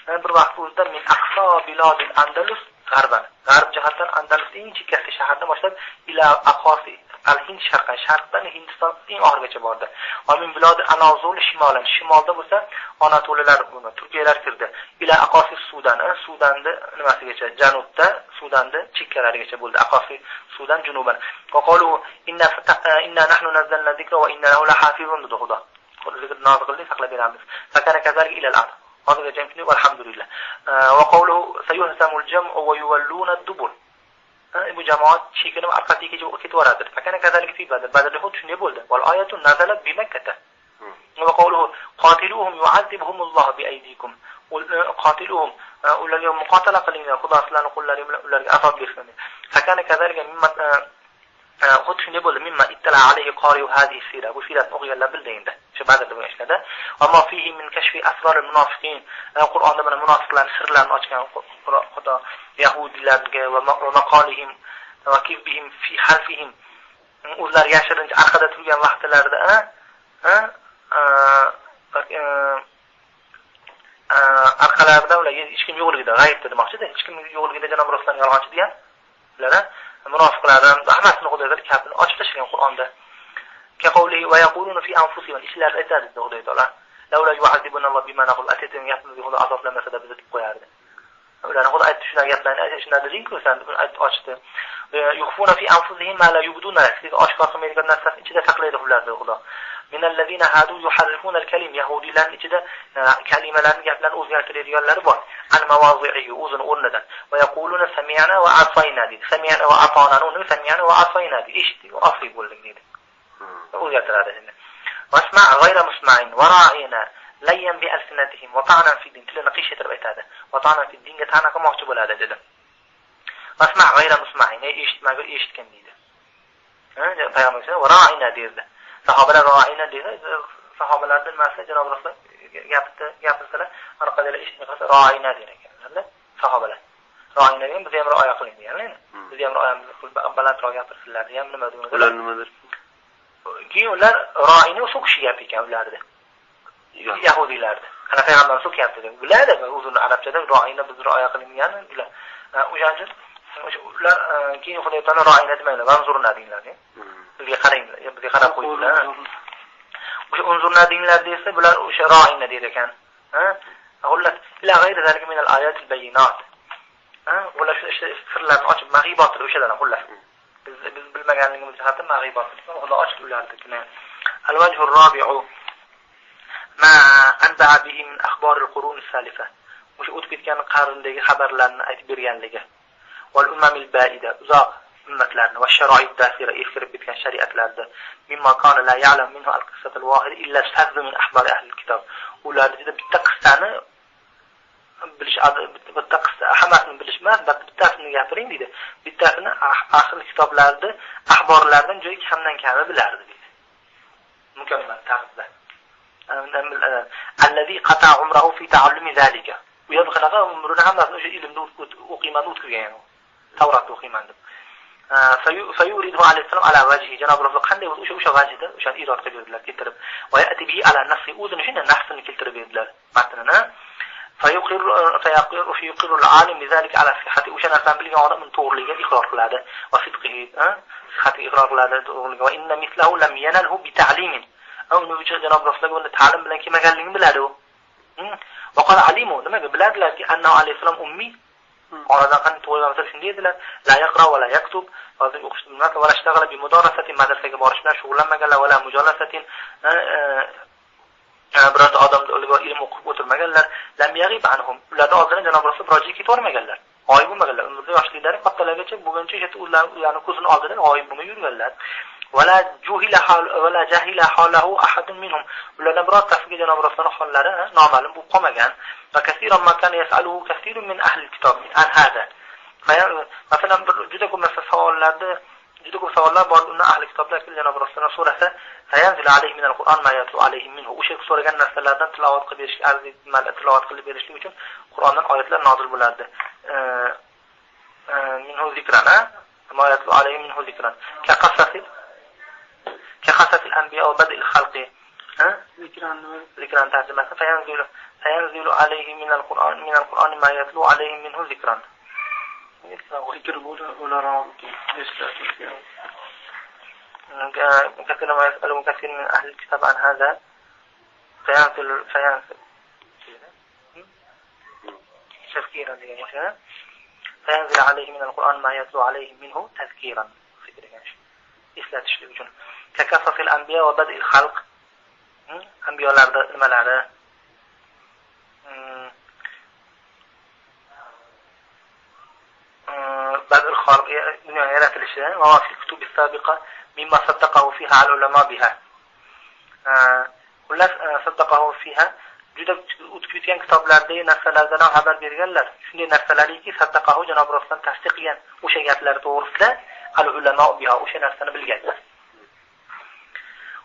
bir vaqt o'zida min aqso bilodil Andalus g'arban, g'arb jihatdan Andalus eng chekkasi shahardan boshlab ila aqosi al-Hind sharqan, sharqdan Hindiston eng oxirigacha bordi. Va min bilodi Anazul shimolan, shimolda bo'lsa Anatoliyalar, Turkiyalar kirdi. Ila aqosi Sudan, Sudanni nimasigacha, janubda Sudanni chekkalarigacha bo'ldi. Aqosi Sudan junuban. Va qalu inna nahnu nazzalna zikra va inna lahu lahafizun dedi Xudo. Zikrni nozil qildik, saqlab beramiz. Fakana kazalika ila al-ard. Hozirgacha shunday, alhamdulillah. Va qawluhu sayuhzamul jam'u va yuvalluna ad-dubur. Bu jamoat chekinib orqasiga ketib yuboradi. Fakana kazalika fi Badr. Badrda xuddi shunday bo'ldi. Wal oyatu nazalat bi Makkah. Va qawluhu qatiluhum yu'azzibuhumullohu bi aydikum. Qatiluhum, ularga muqotala qilinglar, Xudo sizlarning qo'llari bilan ularga azob bersin. Fakana kazalika mimma, xuddi shunday bo'ldi. Mimma ittala alayhi qari'u hadhihi sira. Bu siyratni o'qiganlar bildi endi. Shu Badrda bo'lgan ishlarda. Ammo fihi min kashfi asrar al-munofiqin. Qur'onda mana munofiqlarning sirlarini ochgan Xudo yahudiylarga va maqolihim va kizbihim fi harfihim, o'zlari yashirincha orqada turgan vaqtlarida orqalarida ular hech kim yo'qligida, g'ayibda demoqchida, hech kim yo'qligida janob Rasululloh yolg'onchi degan ular munofiqlardan hammasini Xudo gapini ochib tashlagan Qur'onda. Kaqavlihi va yaquluna fi anfusihim, ishlarida aytadi Xudo taolo, laula yu'azibunallohu bima naqul, aytadigan gapimizni Xudo azoblamasa bizni deb qo'yardi. Ularni Xudo aytdi shunday gaplarni, shunday deding-ku sen deb aytib ochdi. Yukhfuna fi anfusihim ma la yubduna, sizga oshkor qilmaydigan narsasini ichida saqlaydi ularni Xudo. Minallazina hadu yuharrifuna al-kalim, yahudiylarning ichida kalimalarni, gaplarni o'zgartiradiganlari bor. An mawazi'ihi, o'zini o'rnidan. Va yaquluna sami'na va asayna deydi. Sami'na va ata'na, uni sami'na va asayna deydi. Eshitdik va osiy bo'ldik deydi. O'zgartiradi endi. Wasma' ghayra musma'in wa ra'ina layyan bi alsinatihim wa ta'nan fi din, tilini qiyshaytirib aytadi. Wa ta'nan fi dinga ta'na qilmoqchi bo'ladi dedi. Wasma' ghayra musma'in, eshitmagur eshitgan deydi. Payg'ambar va ra'ina derdi. Sahobalar ra'ina dedi. Sahobalardan nimasi janob Rasululloh gapirsalar, orqadagilar eshitmay qolsa ra'ina der ekanlar sahobalar. Ra'ina degan biz ham rioya qiling deganlar. Biz ham rioyamizni qilib balandroq gapirsinlar degan nima degan. Ular nimadir? Keyin ular ra'ina so'kishi gap ekan ularda. Yahudiylarda. Ana payg'ambar so'kyapti degan. Biladi, o'zini arabchada ra'ina biz rioya qiling degani ular. O'shaning uchun ular keyin Xudo taolo ra'ina demanglar, vanzurna denglar. Bizga qaranglar, bizga qarab qo'yinglar. O'sha unzurna denglar desa, bular o'sha ra'ina der ekan. Xullas, ila g'ayri zalika min al-ayat al-bayinat. Ular shu sirlarni ochib mag'ibotdir o'shalar xullas. Biz bilmaganligimiz jihatdan mag'ibotdir. Xudo ochdi ularnikini. Al-vajhu ar-rabi'u ma anba'a bihi min akhbar al-qurun as-salifa. O'sha o'tib ketgan qarndagi xabarlarni aytib berganligi. Wal umamil ba'ida, uzoq ummatlarni va sharoit dasira eskirib bitgan shariatlarni mimma kana la ya'lam minhu al-qissat al-wahid illa sazz min ahbar ahli al-kitab. Ular juda bitta qissani bilish, bitta qissa hammasini bilish emas, bittasini gapiring deydi. Bittasini ahli kitoblarda, axborlardan joyi kamdan kami bilardi deydi. Mukammal tarzda. Allazi qata umrahu fi ta'allumi zalika. U ham qanaqa umrini hammasini o'sha ilmda o'qiyman o'tkazgan. Tavratni o'qiyman deb. Fayuridu alayhissalom ala vajhi, janob Rasul qanday bo'lsa o'sha vajhida o'shani irod qilib berdilar, keltirib. Va ya'ti bihi ala nafsi, o'zini shunday nafsini keltirib berdilar matnini. Fayuqirru al-alim bizalika ala sihhati, o'sha narsani bilgan odam uni to'g'riligiga iqror qiladi va sidqihi, sihhatiga iqror qiladi, to'g'riligiga. Va inna mislahu lam yanalhu bi ta'limin, uni uchun janob Rasulga buni ta'lim bilan kelmaganligini biladi u. Va qala alimu, nimaga biladilarki annahu alayhissalom ummiy, oradan qanday to'g'ri shunday edilar. La yaqra va la yaktub, hozir o'qishni bilmasdi, va la ishtaghala bi mudarasati, madrasaga borish bilan shug'ullanmaganlar, va la mujalasatin, birorta odamni o'liga ilm o'qib o'tirmaganlar. Lam yaghib anhum, ularni oldidan janob Rasul biror joyga ketvormaganlar, g'oyib bo'lmaganlar. Umrda yoshliklari kattalargacha bo'lguncha o'sha ularni ko'zini oldidan g'oyib bo'lmay yurganlar. Wala juhila hal wala jahila halahu ahadun minhum, ulardan birortasiga janob Rasulning hollari noma'lum bo'lib qolmagan. Va kasiran ma kana yasaluhu kasirun min ahli kitob an hada. Masalan, bir juda ko'p narsa savollarda, juda ko'p savollar bor, uni ahli kitoblar kelib janob Rasuldan so'rasa, fayanzilu alayhi minal Qur'on ma yatlu alayhi minhu, o'sha so'ragan narsalardan tilovat qilib berish, tilovat qilib berishlik uchun Qur'ondan oyatlar nozil bo'lardi. Minhu zikran, ma yatlu alayhi minhu zikran. Ka qasasil anbiya va badil xalqi. Zikran tarjimasi fayanzilu alayhi minal Qur'on ma yatlu alayhi minhu zikran. Zikr o'laroq eslatib. كثير ما يسأله كثير من أهل الكتاب عن هذا فينزل تذكيرا، فينزل عليه من القرآن ما يتلو عليه منه تذكيرا، eslatishlik uchun. Kakasasil anbiya va badil xalq, anbiyolarda nimalari, badil xalq, dunyo yaratilishi, va fil kutubi sabiqa mimma saddaqahu fiha al-ulama biha. Xullas saddaqahu fiha, juda o'tib ketgan kitoblardagi narsalardan ham xabar berganlar. Shunday narsalarki saddaqahu janob Rasululloh tasdiq qilgan o'sha gaplar to'g'risida al-ulama biha, o'sha narsani bilganlar.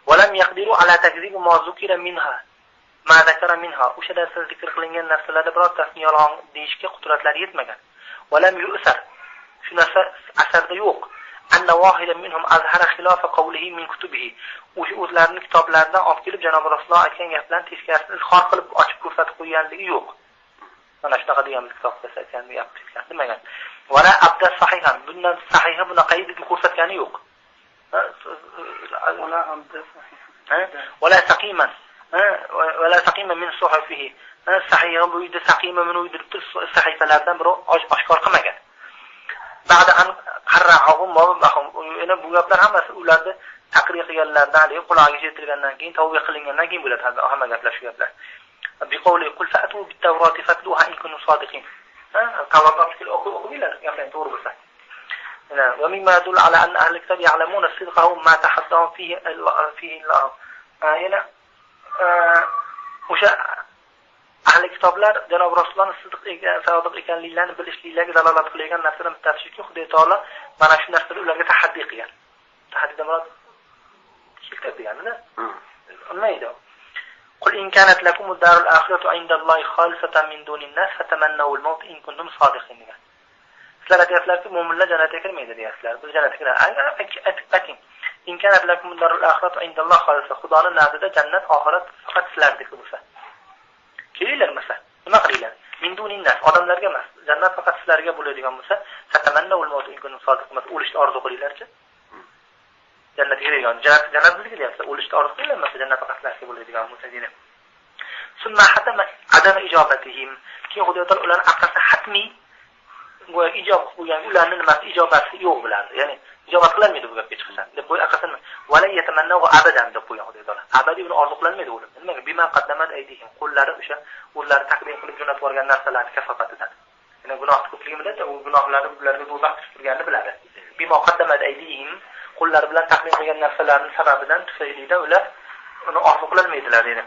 Va lam yaqdiru ala takzib ma zukira minha, ma zakara minha, o'sha narsa zikr qilingan narsalarda birortasini yolg'on deyishga qudratlari yetmagan. Va lam yu'sar, shu narsa asarda yo'q. Anna wahidan minhum azhara khilofa qawlihi min kutubihi, o'sha o'zlarining kitoblaridan olib kelib janob Rasululloh aytgan gaplarni teskarisini izhor qilib ochib ko'rsatib qo'yganligi yo'q. Mana shunaqa deganmiz kitobda aytgan gap demagan. Va la abda sahihan, bundan sahihi bunaqa deb ko'rsatgani yo'q. Wala abda sahihan wala saqiman, wala saqiman min suhufihi, sahihi bu yerda saqima min uydirib sahifalardan biri oshkor qilmagan. Ba'da an qarra'ahum va bahum, yana bu gaplar hammasi ularni taqrir qilganlardan, haligi qulog'iga yetilgandan keyin, tavba qilingandan keyin bo'ladi hamma gaplar, shu gaplar. Biqawli qul fa'tu bit-tavrati fatluha in kuntum sodiqin. Tavrotni olib kelib o'qinglar, gaplar to'g'ri bo'lsa. Va mimma yadullu ala anna ahli kitab ya'lamuna sidqahu ma tahaddahum fihi Allah. Yana o'sha ahli kitoblar janob Rasulullohning siddiq ekan, sodiq ekanliklarini bilishliklariga dalolat qilgan narsadan bittasi shuki, Xudo taolo mana shu narsani ularga tahaddi qilgan. Tahaddidan murod keltirdi deganida. Nima edi? Qul in kanat lakumud darul akhiratu indallohi khalisatan min dunin nas fatamannawul maut in kuntum sodiqin degan. Sizlar aytyapsizlarki, mo'minlar jannatga kirmaydi deyapsizlar. Biz jannatga kiramiz. Ayting. In kanat lakumud darul akhiratu indallohi khalisa, Xudoning nazdida jannat oxirat faqat sizlarniki bo'lsa. Kelinglar masalan, nima qilinglar? Min dunin nas, odamlarga emas. Jannat faqat sizlarga bo'ladigan bo'lsa, fatamannawul maut in kuntum sodiqin, o'lishni orzu qilinglarchi. Jannatga kiradigan, jannat bizniki deyapsizlar, o'lishni orzu qilinglar masalan, jannat faqat sizlarga bo'ladigan bo'lsa deydi. Summa hatama adama ijobatihim. Keyin Xudo taolo ularning aqlasi hatmiy go'yo ijob qilib qo'ygan, ularning nimasi ijobasi yo'q bularni. Ya'ni ijobat qilolmaydi bu gapga chiqsa. Deb qo'y aqasini va la yatamannahu abadan deb qo'ygan Xudo taolo. Abadiy buni orzu qilolmaydi ular. Nimaga? Bima qaddamat aydihim. Qo'llari o'sha o'zlari taqdim qilib jo'natib yuborgan narsalarni kasofatidan. Ya'ni gunoh ko'pligini biladi, u gunohlarni ularga do'zax tushib turganini biladi. Bima qaddamat aydihim, qo'llari bilan taqdim qilgan narsalarning sababidan tufaylidan ular uni orzu qilolmaydilar deydi.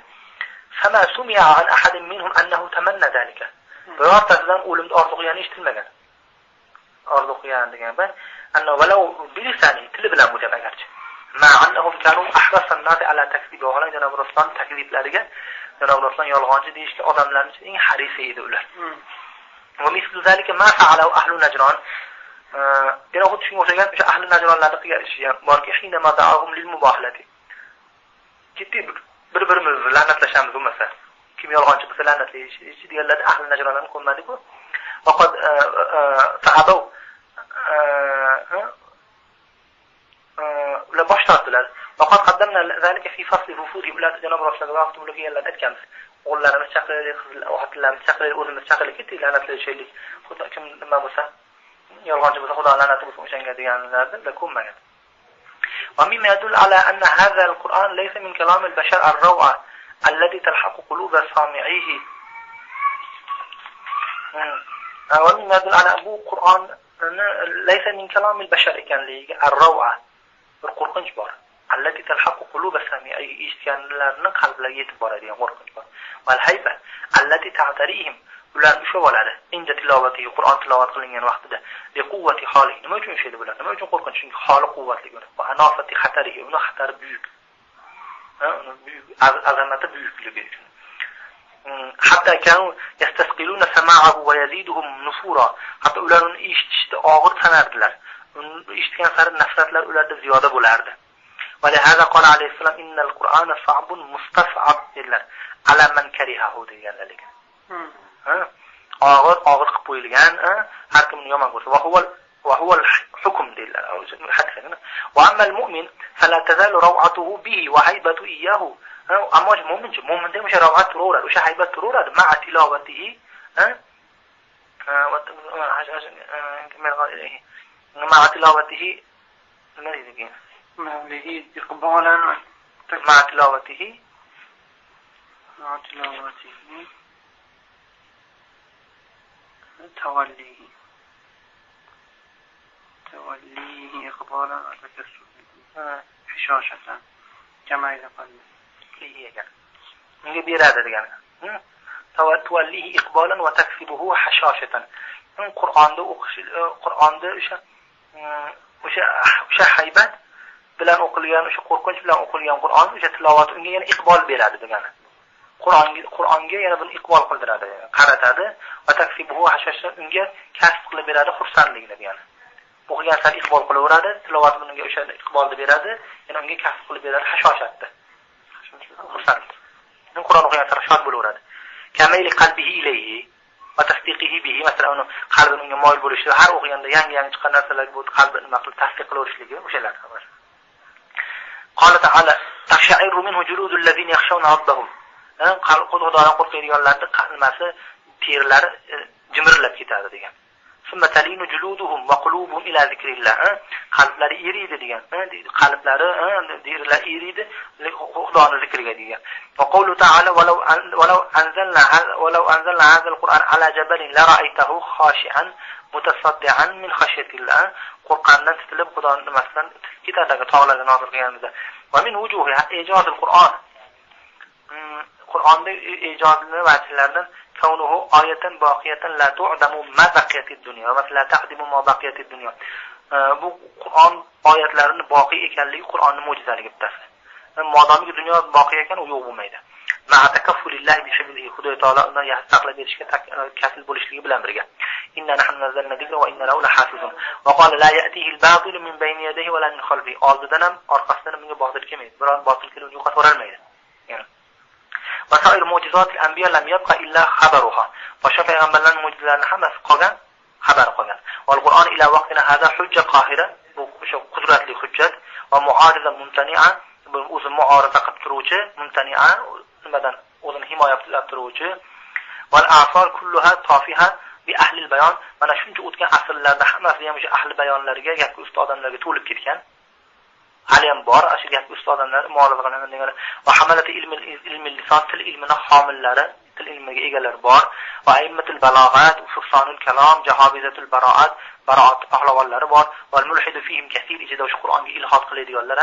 Fama sumi'a an ahadin minhum annahu tamanna zalika. Birortasidan o'limni orzu qilgani eshitilmagan. Orzu qilgan degan bir anna walau bilisani, tili bilan bu gap agarchi. Ma annahum kanu ahrasan nasi ala takzibi, va janob Rasululloh takziblariga, janob Rasululloh yolg'onchi deyishga odamlarning eng harisi edi ular. Va mislu zalika ma fa'alu ahlu Najron. Yana xuddi shunga o'xshagan o'sha ahli najronlarni qilgan ishi ham borki, hinama da'ahum lil mubahlati. Ketdik bir-birimizni la'natlashamiz bo'lmasa. Kim yolg'onchi bo'lsa la'natlaydi deganlarda ahli najronlarni ko'rmadi-ku. Faqat fa'abaw ular bosh tortdilar. Faqat qaddamna zalika fi fasli rufudi. Ular janob Rasululloh vaqti bularga kelganlarida aytganmiz. O'g'illarimiz chaqiraylik, xotinlarimiz chaqiraylik, o'zimiz chaqiraylik, ketdik la'natlashaylik. Xudo kim nima bo'lsa, yolg'onchi bo'lsa Xudo la'nati bo'lsin o'shanga deganlarni ular ko'nmagan. Va mimma yadullu ala anna hadha al-Qur'an laysa min kalam al-bashar ar-raw'a alladhi talhaqu quluba sami'ihi. Va mimma yadullu ala bu Qur'on laysa min kalam al-bashar ekanligiga ar-raw'a bir qo'rqinch bor. Allati talhaqu quluba sami'ihi, eshitganlarning qalblariga yetib boradigan qo'rqinch bor. Val hayba allati ta'tarihim, ular ushlab oladi. Inda tilovati, Qur'on tilovat qilingan vaqtida li quvvati holi. Nima uchun ushlaydi bular? Nima uchun qo'rqinch? Chunki holi quvvatli uni. Va anofati xatarihi, uni xatari buyuk. Uni buyuk azamati buyukligi uchun. Hatta kanu yastasqiluna sama'ahu va yaziduhum nufura. Hatto ular uni eshitishda og'ir sanardilar. Uni eshitgan sari nafratlar ularda ziyoda bo'lardi. Va lihaza qala alayhissalom innal Qur'ana sa'bun mustas'ab dedilar. Ala man karihahu deganlar lekin. Og'ir og'ir qilib qo'yilgan, har kim uni yomon ko'rsa, va huval hukm deyiladi. Va ammal mu'min fala tazalu raw'atuhu bihi wa haybatu iyyahu. Ammo mu'minchi, mu'minda o'sha raw'at turaveradi, o'sha haybat turaveradi ma'a tilovatihi, ma'a tilovatihi nima deydi keyin? Mavlihi iqbolan ma'a tilovatihi ma'a tilovatihi توليه توليه إقبالا وتكسبه حشاشة كما إذا قال unga beradi degani. Tuvallihi iqbolan va taksibuhu hashashatan. Qur'onda o'qish, Qur'onda o'sha o'sha o'sha haybat bilan o'qilgan, o'sha qo'rqinch bilan o'qilgan Qur'on o'sha tilovat unga yana iqbol beradi degani. Qur'onga yana buni iqbol qildiradi, qaratadi va taksibuhu hashashatan, unga kasb qilib beradi xursandligini degani. O'qigan sari iqbol qilaveradi, tilovat bunga o'sha iqbolni beradi, yana unga kasb qilib beradi hashoshatni. Xursand. Qur'on o'qigan sari shod bo'laveradi. Kamayli qalbihi ilayhi va tasdiqihi bihi, masalan, uni qalbi unga moyil bo'lishi, har o'qiganda yangi-yangi chiqqan narsalarga bu qalbi nima qilib tasdiq qilaverishligi o'shalar. Qala ta'ala taqsha'iru minhu juludul ladina yakhshawna robbahum. Xudodan qo'rqadiganlarning nimasi terilari jimirlab ketadi degan. Summa talinu juluduhum va qulubuhum ila zikrillah. Qalblari eriydi degan. Qalblari, terilari eriydi Xudoning zikriga degan. Va qawlu ta'ala walau anzalna hazal Qur'an ala jabalin la ra'aytahu khashi'an mutasaddian min khashyatillah. Qo'rqqandan titilib Xudoning nimasidan titilib ketadi tog'larga nozil qilganimizda. Va min wujuhi ijozil Qur'on. Qur'onda ijozini vajhlaridan kaunuhu oyatan boqiyatan la tu'damu ma baqiyatid dunya va la ta'dimu ma baqiyatid dunya. Bu Qur'on oyatlarining boqiy ekanligi Qur'onning mo'jizaligi bittasi. Modomiki dunyo boqiy ekan, u yo'q bo'lmaydi. Ma'a takaffulillahi bi hifzihi, Xudo taolo undan saqlab berishga kafil bo'lishligi bilan birga. Inna nahnu nazzalna zikra va inna lahu lahafizun. Va qala la ya'tihi al-batilu min bayni yadayhi va la min khalfihi. Oldidan ham orqasidan ham bunga botil kelmaydi. Biron botil kelib uni yo'qotib olmaydi. Ya'ni Vasair mu'jizatil anbiya lam yabqa illa xabaruha. Boshqa payg'ambarlarning mo'jizalarining hammasi qolgan, xabari qolgan. Wal Qur'on ila vaqtina hada hujja qahira, bu o'sha qudratli hujjat va mu'ariza mumtani'a, bu o'zi mu'oriza qilib turuvchi, mumtani'a nimadan o'zini himoya qilib turuvchi. Wal a'sar kulluha tafiha bi ahli al-bayon. Mana shuncha o'tgan asrlarda hammasi ham o'sha ahli bayonlarga, gapga usta odamlarga to'lib ketgan. Hali ham bor, shu gapga usta odamlar muolaja qilaman deganlar. Va hamalati ilmi lison, til ilmini homillari, til ilmiga egalari bor. Va aimmatul balog'at, fursonul kalom, jahobizatul baroat, baroat pahlavonlari bor. Val mulhidu fihim kaseer, ichida o'sha Qur'onga ilhod qiladiganlar,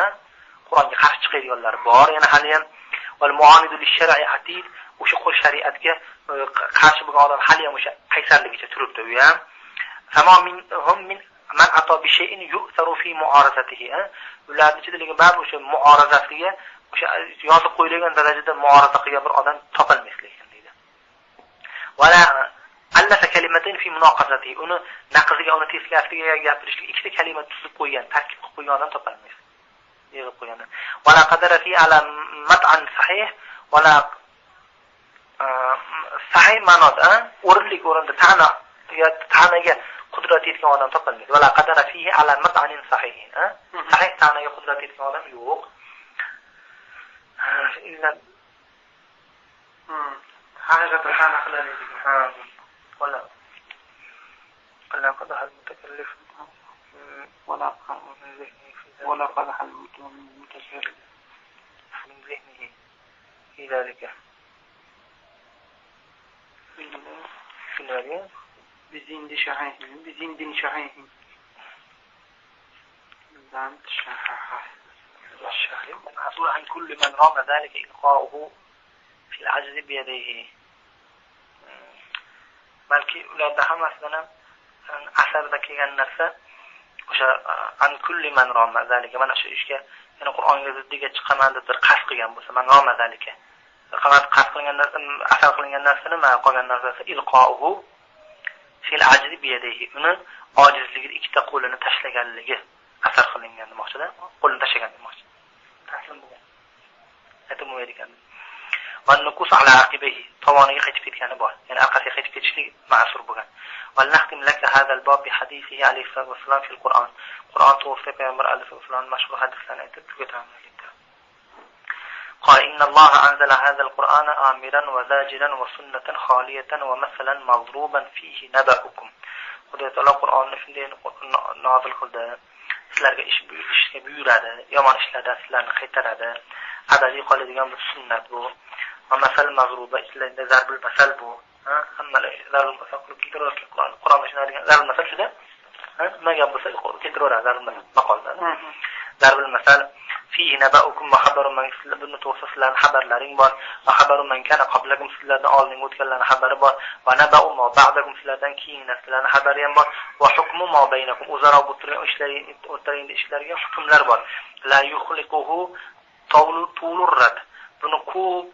Qur'onga qarshi chiqadiganlar bor. Yana hali ham val muonidu lish-shar'i atid, o'sha qo'l shariatga qarshi bo'lgan odam hali ham o'sha qaysarligicha turibdi u ham. Fama minhum min man ato bi shay'in yu'tharu fi mu'arazatihi. Ularning ichida lekin baribir o'sha mu'orazasiga o'sha yozib qo'yilgan darajada mu'oraza qilgan bir odam topilmas lekin deydi. Wala allafa kalimatayn fi munoqasati. Uni naqziga, uni teskarisiga gapirishga ikkita kalima tuzib qo'ygan, tarkib qilib qo'ygan odam topolmaysiz. Yig'ib qo'ygan. Va la qadara fi ala mat'an sahih va la sahih ma'noda o'rinli o'rinda ta'naga qudrat yetgan odam topolmaydi. Va la qadara fihi ala mat'anin sahih. Sahih ta'naga qudrat yetgan odam yo'q. Illa haqiqatan ta'na qiladi. Ha. Wala wala qadaha al-mutakallif wala wala qadaha al-mutajarrid min zihnihi fi dhalika. بزند شحيح بزند شحيح زند شحيح الحصول عن كل من رام ذلك إلقاؤه في العجز بيديه. Balki ularda hammasidan ham asarda kelgan narsa o'sha an kulli man rama zalika, mana shu ishga, ya'ni Qur'onga ziddiga chiqaman deb bir qasd qilgan bo'lsa, man rama zalika qasd qilingan narsa, asar qilingan narsa nima, qolgan narsasi ilqohu fil ajzi biyadihi, uni ojizligida ikkita qo'lini tashlaganligi asar qilingan demoqchida, qo'lini tashlagan demoqchi, taslim bo'lgan, aytib bo'lmaydi ekan. Va nukus ala aqibihi, tomoniga qaytib ketgani bor, ya'ni orqasiga qaytib ketishlik ma'sur bo'lgan. Va nahtim laka hadal bab bi hadisihi alayhi salatu vassalam fil Qur'on. Qur'on to'g'risida payg'ambar alayhi vasallam mashhur hadislarni aytib tugatamiz. قال إن الله أنزل هذا القرآن آمرا وزاجرا وسنة خالية ومثلا مضروبا فيه نبأكم. Xudo taolo Qur'onni shunday nozil qildi. Sizlarga ishga buyuradi, yomon ishlardan sizlarni qaytaradi. Abadiy qoladigan bir sunnat bu. Va masal mag'ruba, ishlarda zarbul masal bu. Ha, hammalar zarbul masal qilib keltiradi. Qur'onda shunday degan zarbul masal shuda. Ha, nima gap bo'lsa keltiraveradi zarbul masal maqolda. Zarbul masal fihi naba'ukum wa khabaru man, buni to'g'risida sizlarning xabarlaring bor, va xabaru man kana qablakum, sizlardan oldingi o'tganlarning xabari bor, va naba'u ma ba'dakum, sizlardan keyingi nasllarning xabari ham bor, va hukmu ma baynakum, o'zaro o'tirgan ishlar, ishlarga hukmlar bor. La yukhliquhu tulur rad, buni ko'p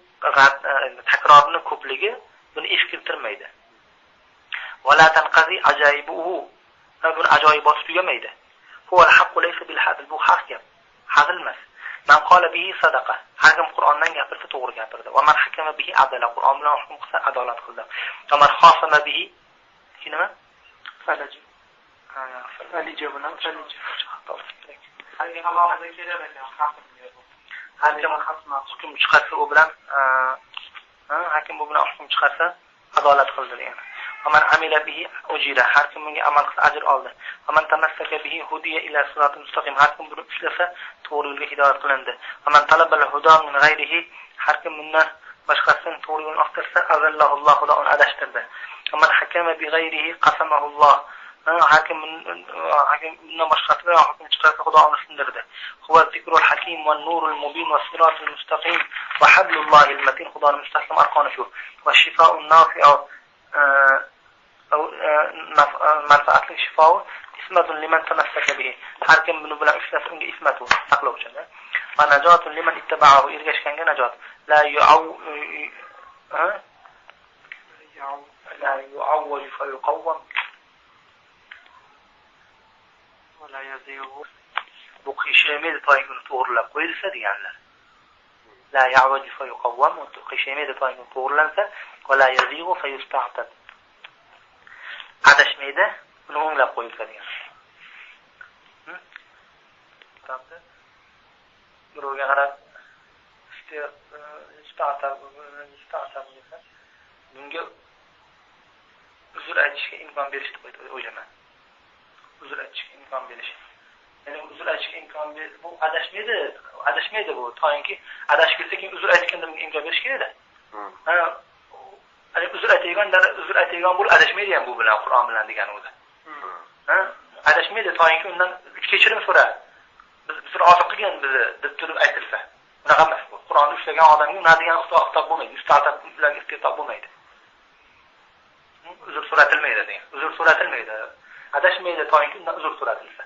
takrorni ko'pligi buni eskirtirmaydi. Va la tanqazi ajaibuhu, buni ajoyiboti tugamaydi. Huval haqqu laysa bil hadl, bu haq gap, hazil emas. Man qala bihi sadaqa, har kim Qur'ondan gapirsa to'g'ri gapirdi. Va man hakama bihi adala, Qur'on bilan hukm qilsa adolat qildi. Va man khosama bihi nima? Falaj. Falija bilan falija. Alohida kelar ekan, har kim hukm chiqarsa u bilan, hakim bu bilan hukm chiqarsa adolat qildi degan. Va man amila bihi ujira, har kim bunga amal qilsa ajr oldi. Va man tamassaka bihi hudiya ila siratin mustaqim, har kim buni ushlasa to'g'ri yo'lga hidoyat qilindi. Va man talabal huda min g'ayrihi, har kim bundan boshqasidan to'g'ri yo'lni axtarsa azallahu, Xudo uni adashtirdi. Va man hakama bi g'ayrihi qasamahu, hakim bundan boshqasi bilan hukm chiqarsa Xudo uni sindirdi. Huwa zikrul hakim va nurul mubin va siratul mustaqim va hablullahil matin, Xudoning mustahkam arqoni shu. Va shifaun nafi'u, manfaatli shifo, ismatun liman tamassaka bihi, har kim buni bilan ushlasa unga ismatu, saqlovchi. Va najotun liman ittaba'ahu, ergashganga najot. La yu'awwaju fa yuqawwam va la yazighu, bu qiyshaymaydi to'yingni to'g'rilab qo'yilsa deganlar. La ya'waju fa yuqawwam, qiyshaymaydi to'yingni to'g'rilansa, va la yazighu fa yusta'tab, adashmaydi, uni o'nglab qo'yilsa degan. Birovga qarab ista'tab desa, bunga uzr aytishga imkon berish deb o'ylayman. Uzr aytishga imkon berish. Ya'ni uzr aytishga imkon berish, bu adashmaydi, adashmaydi bu. To'yinki adashib ketsa keyin uzr aytganda bunga imkon berish kerak-da. Ha, uzr aytadigan, uzr aytadigan bo'lib adashmaydi ham bu bilan, Qur'on bilan degani o'zi. Ha, adashmaydi to'yinki undan kechirim so'ra. Biz rozi qilgan bizni deb turib aytilsa. Unaqa emas bu. Qur'onni ushlagan odamga undan degan xitob bo'lmaydi, musta'tab ularga istitob bo'lmaydi. Uzr so'ratilmaydi degan. Uzr so'ratilmaydi. Adashmaydi to'yinki undan uzr so'ratilsa.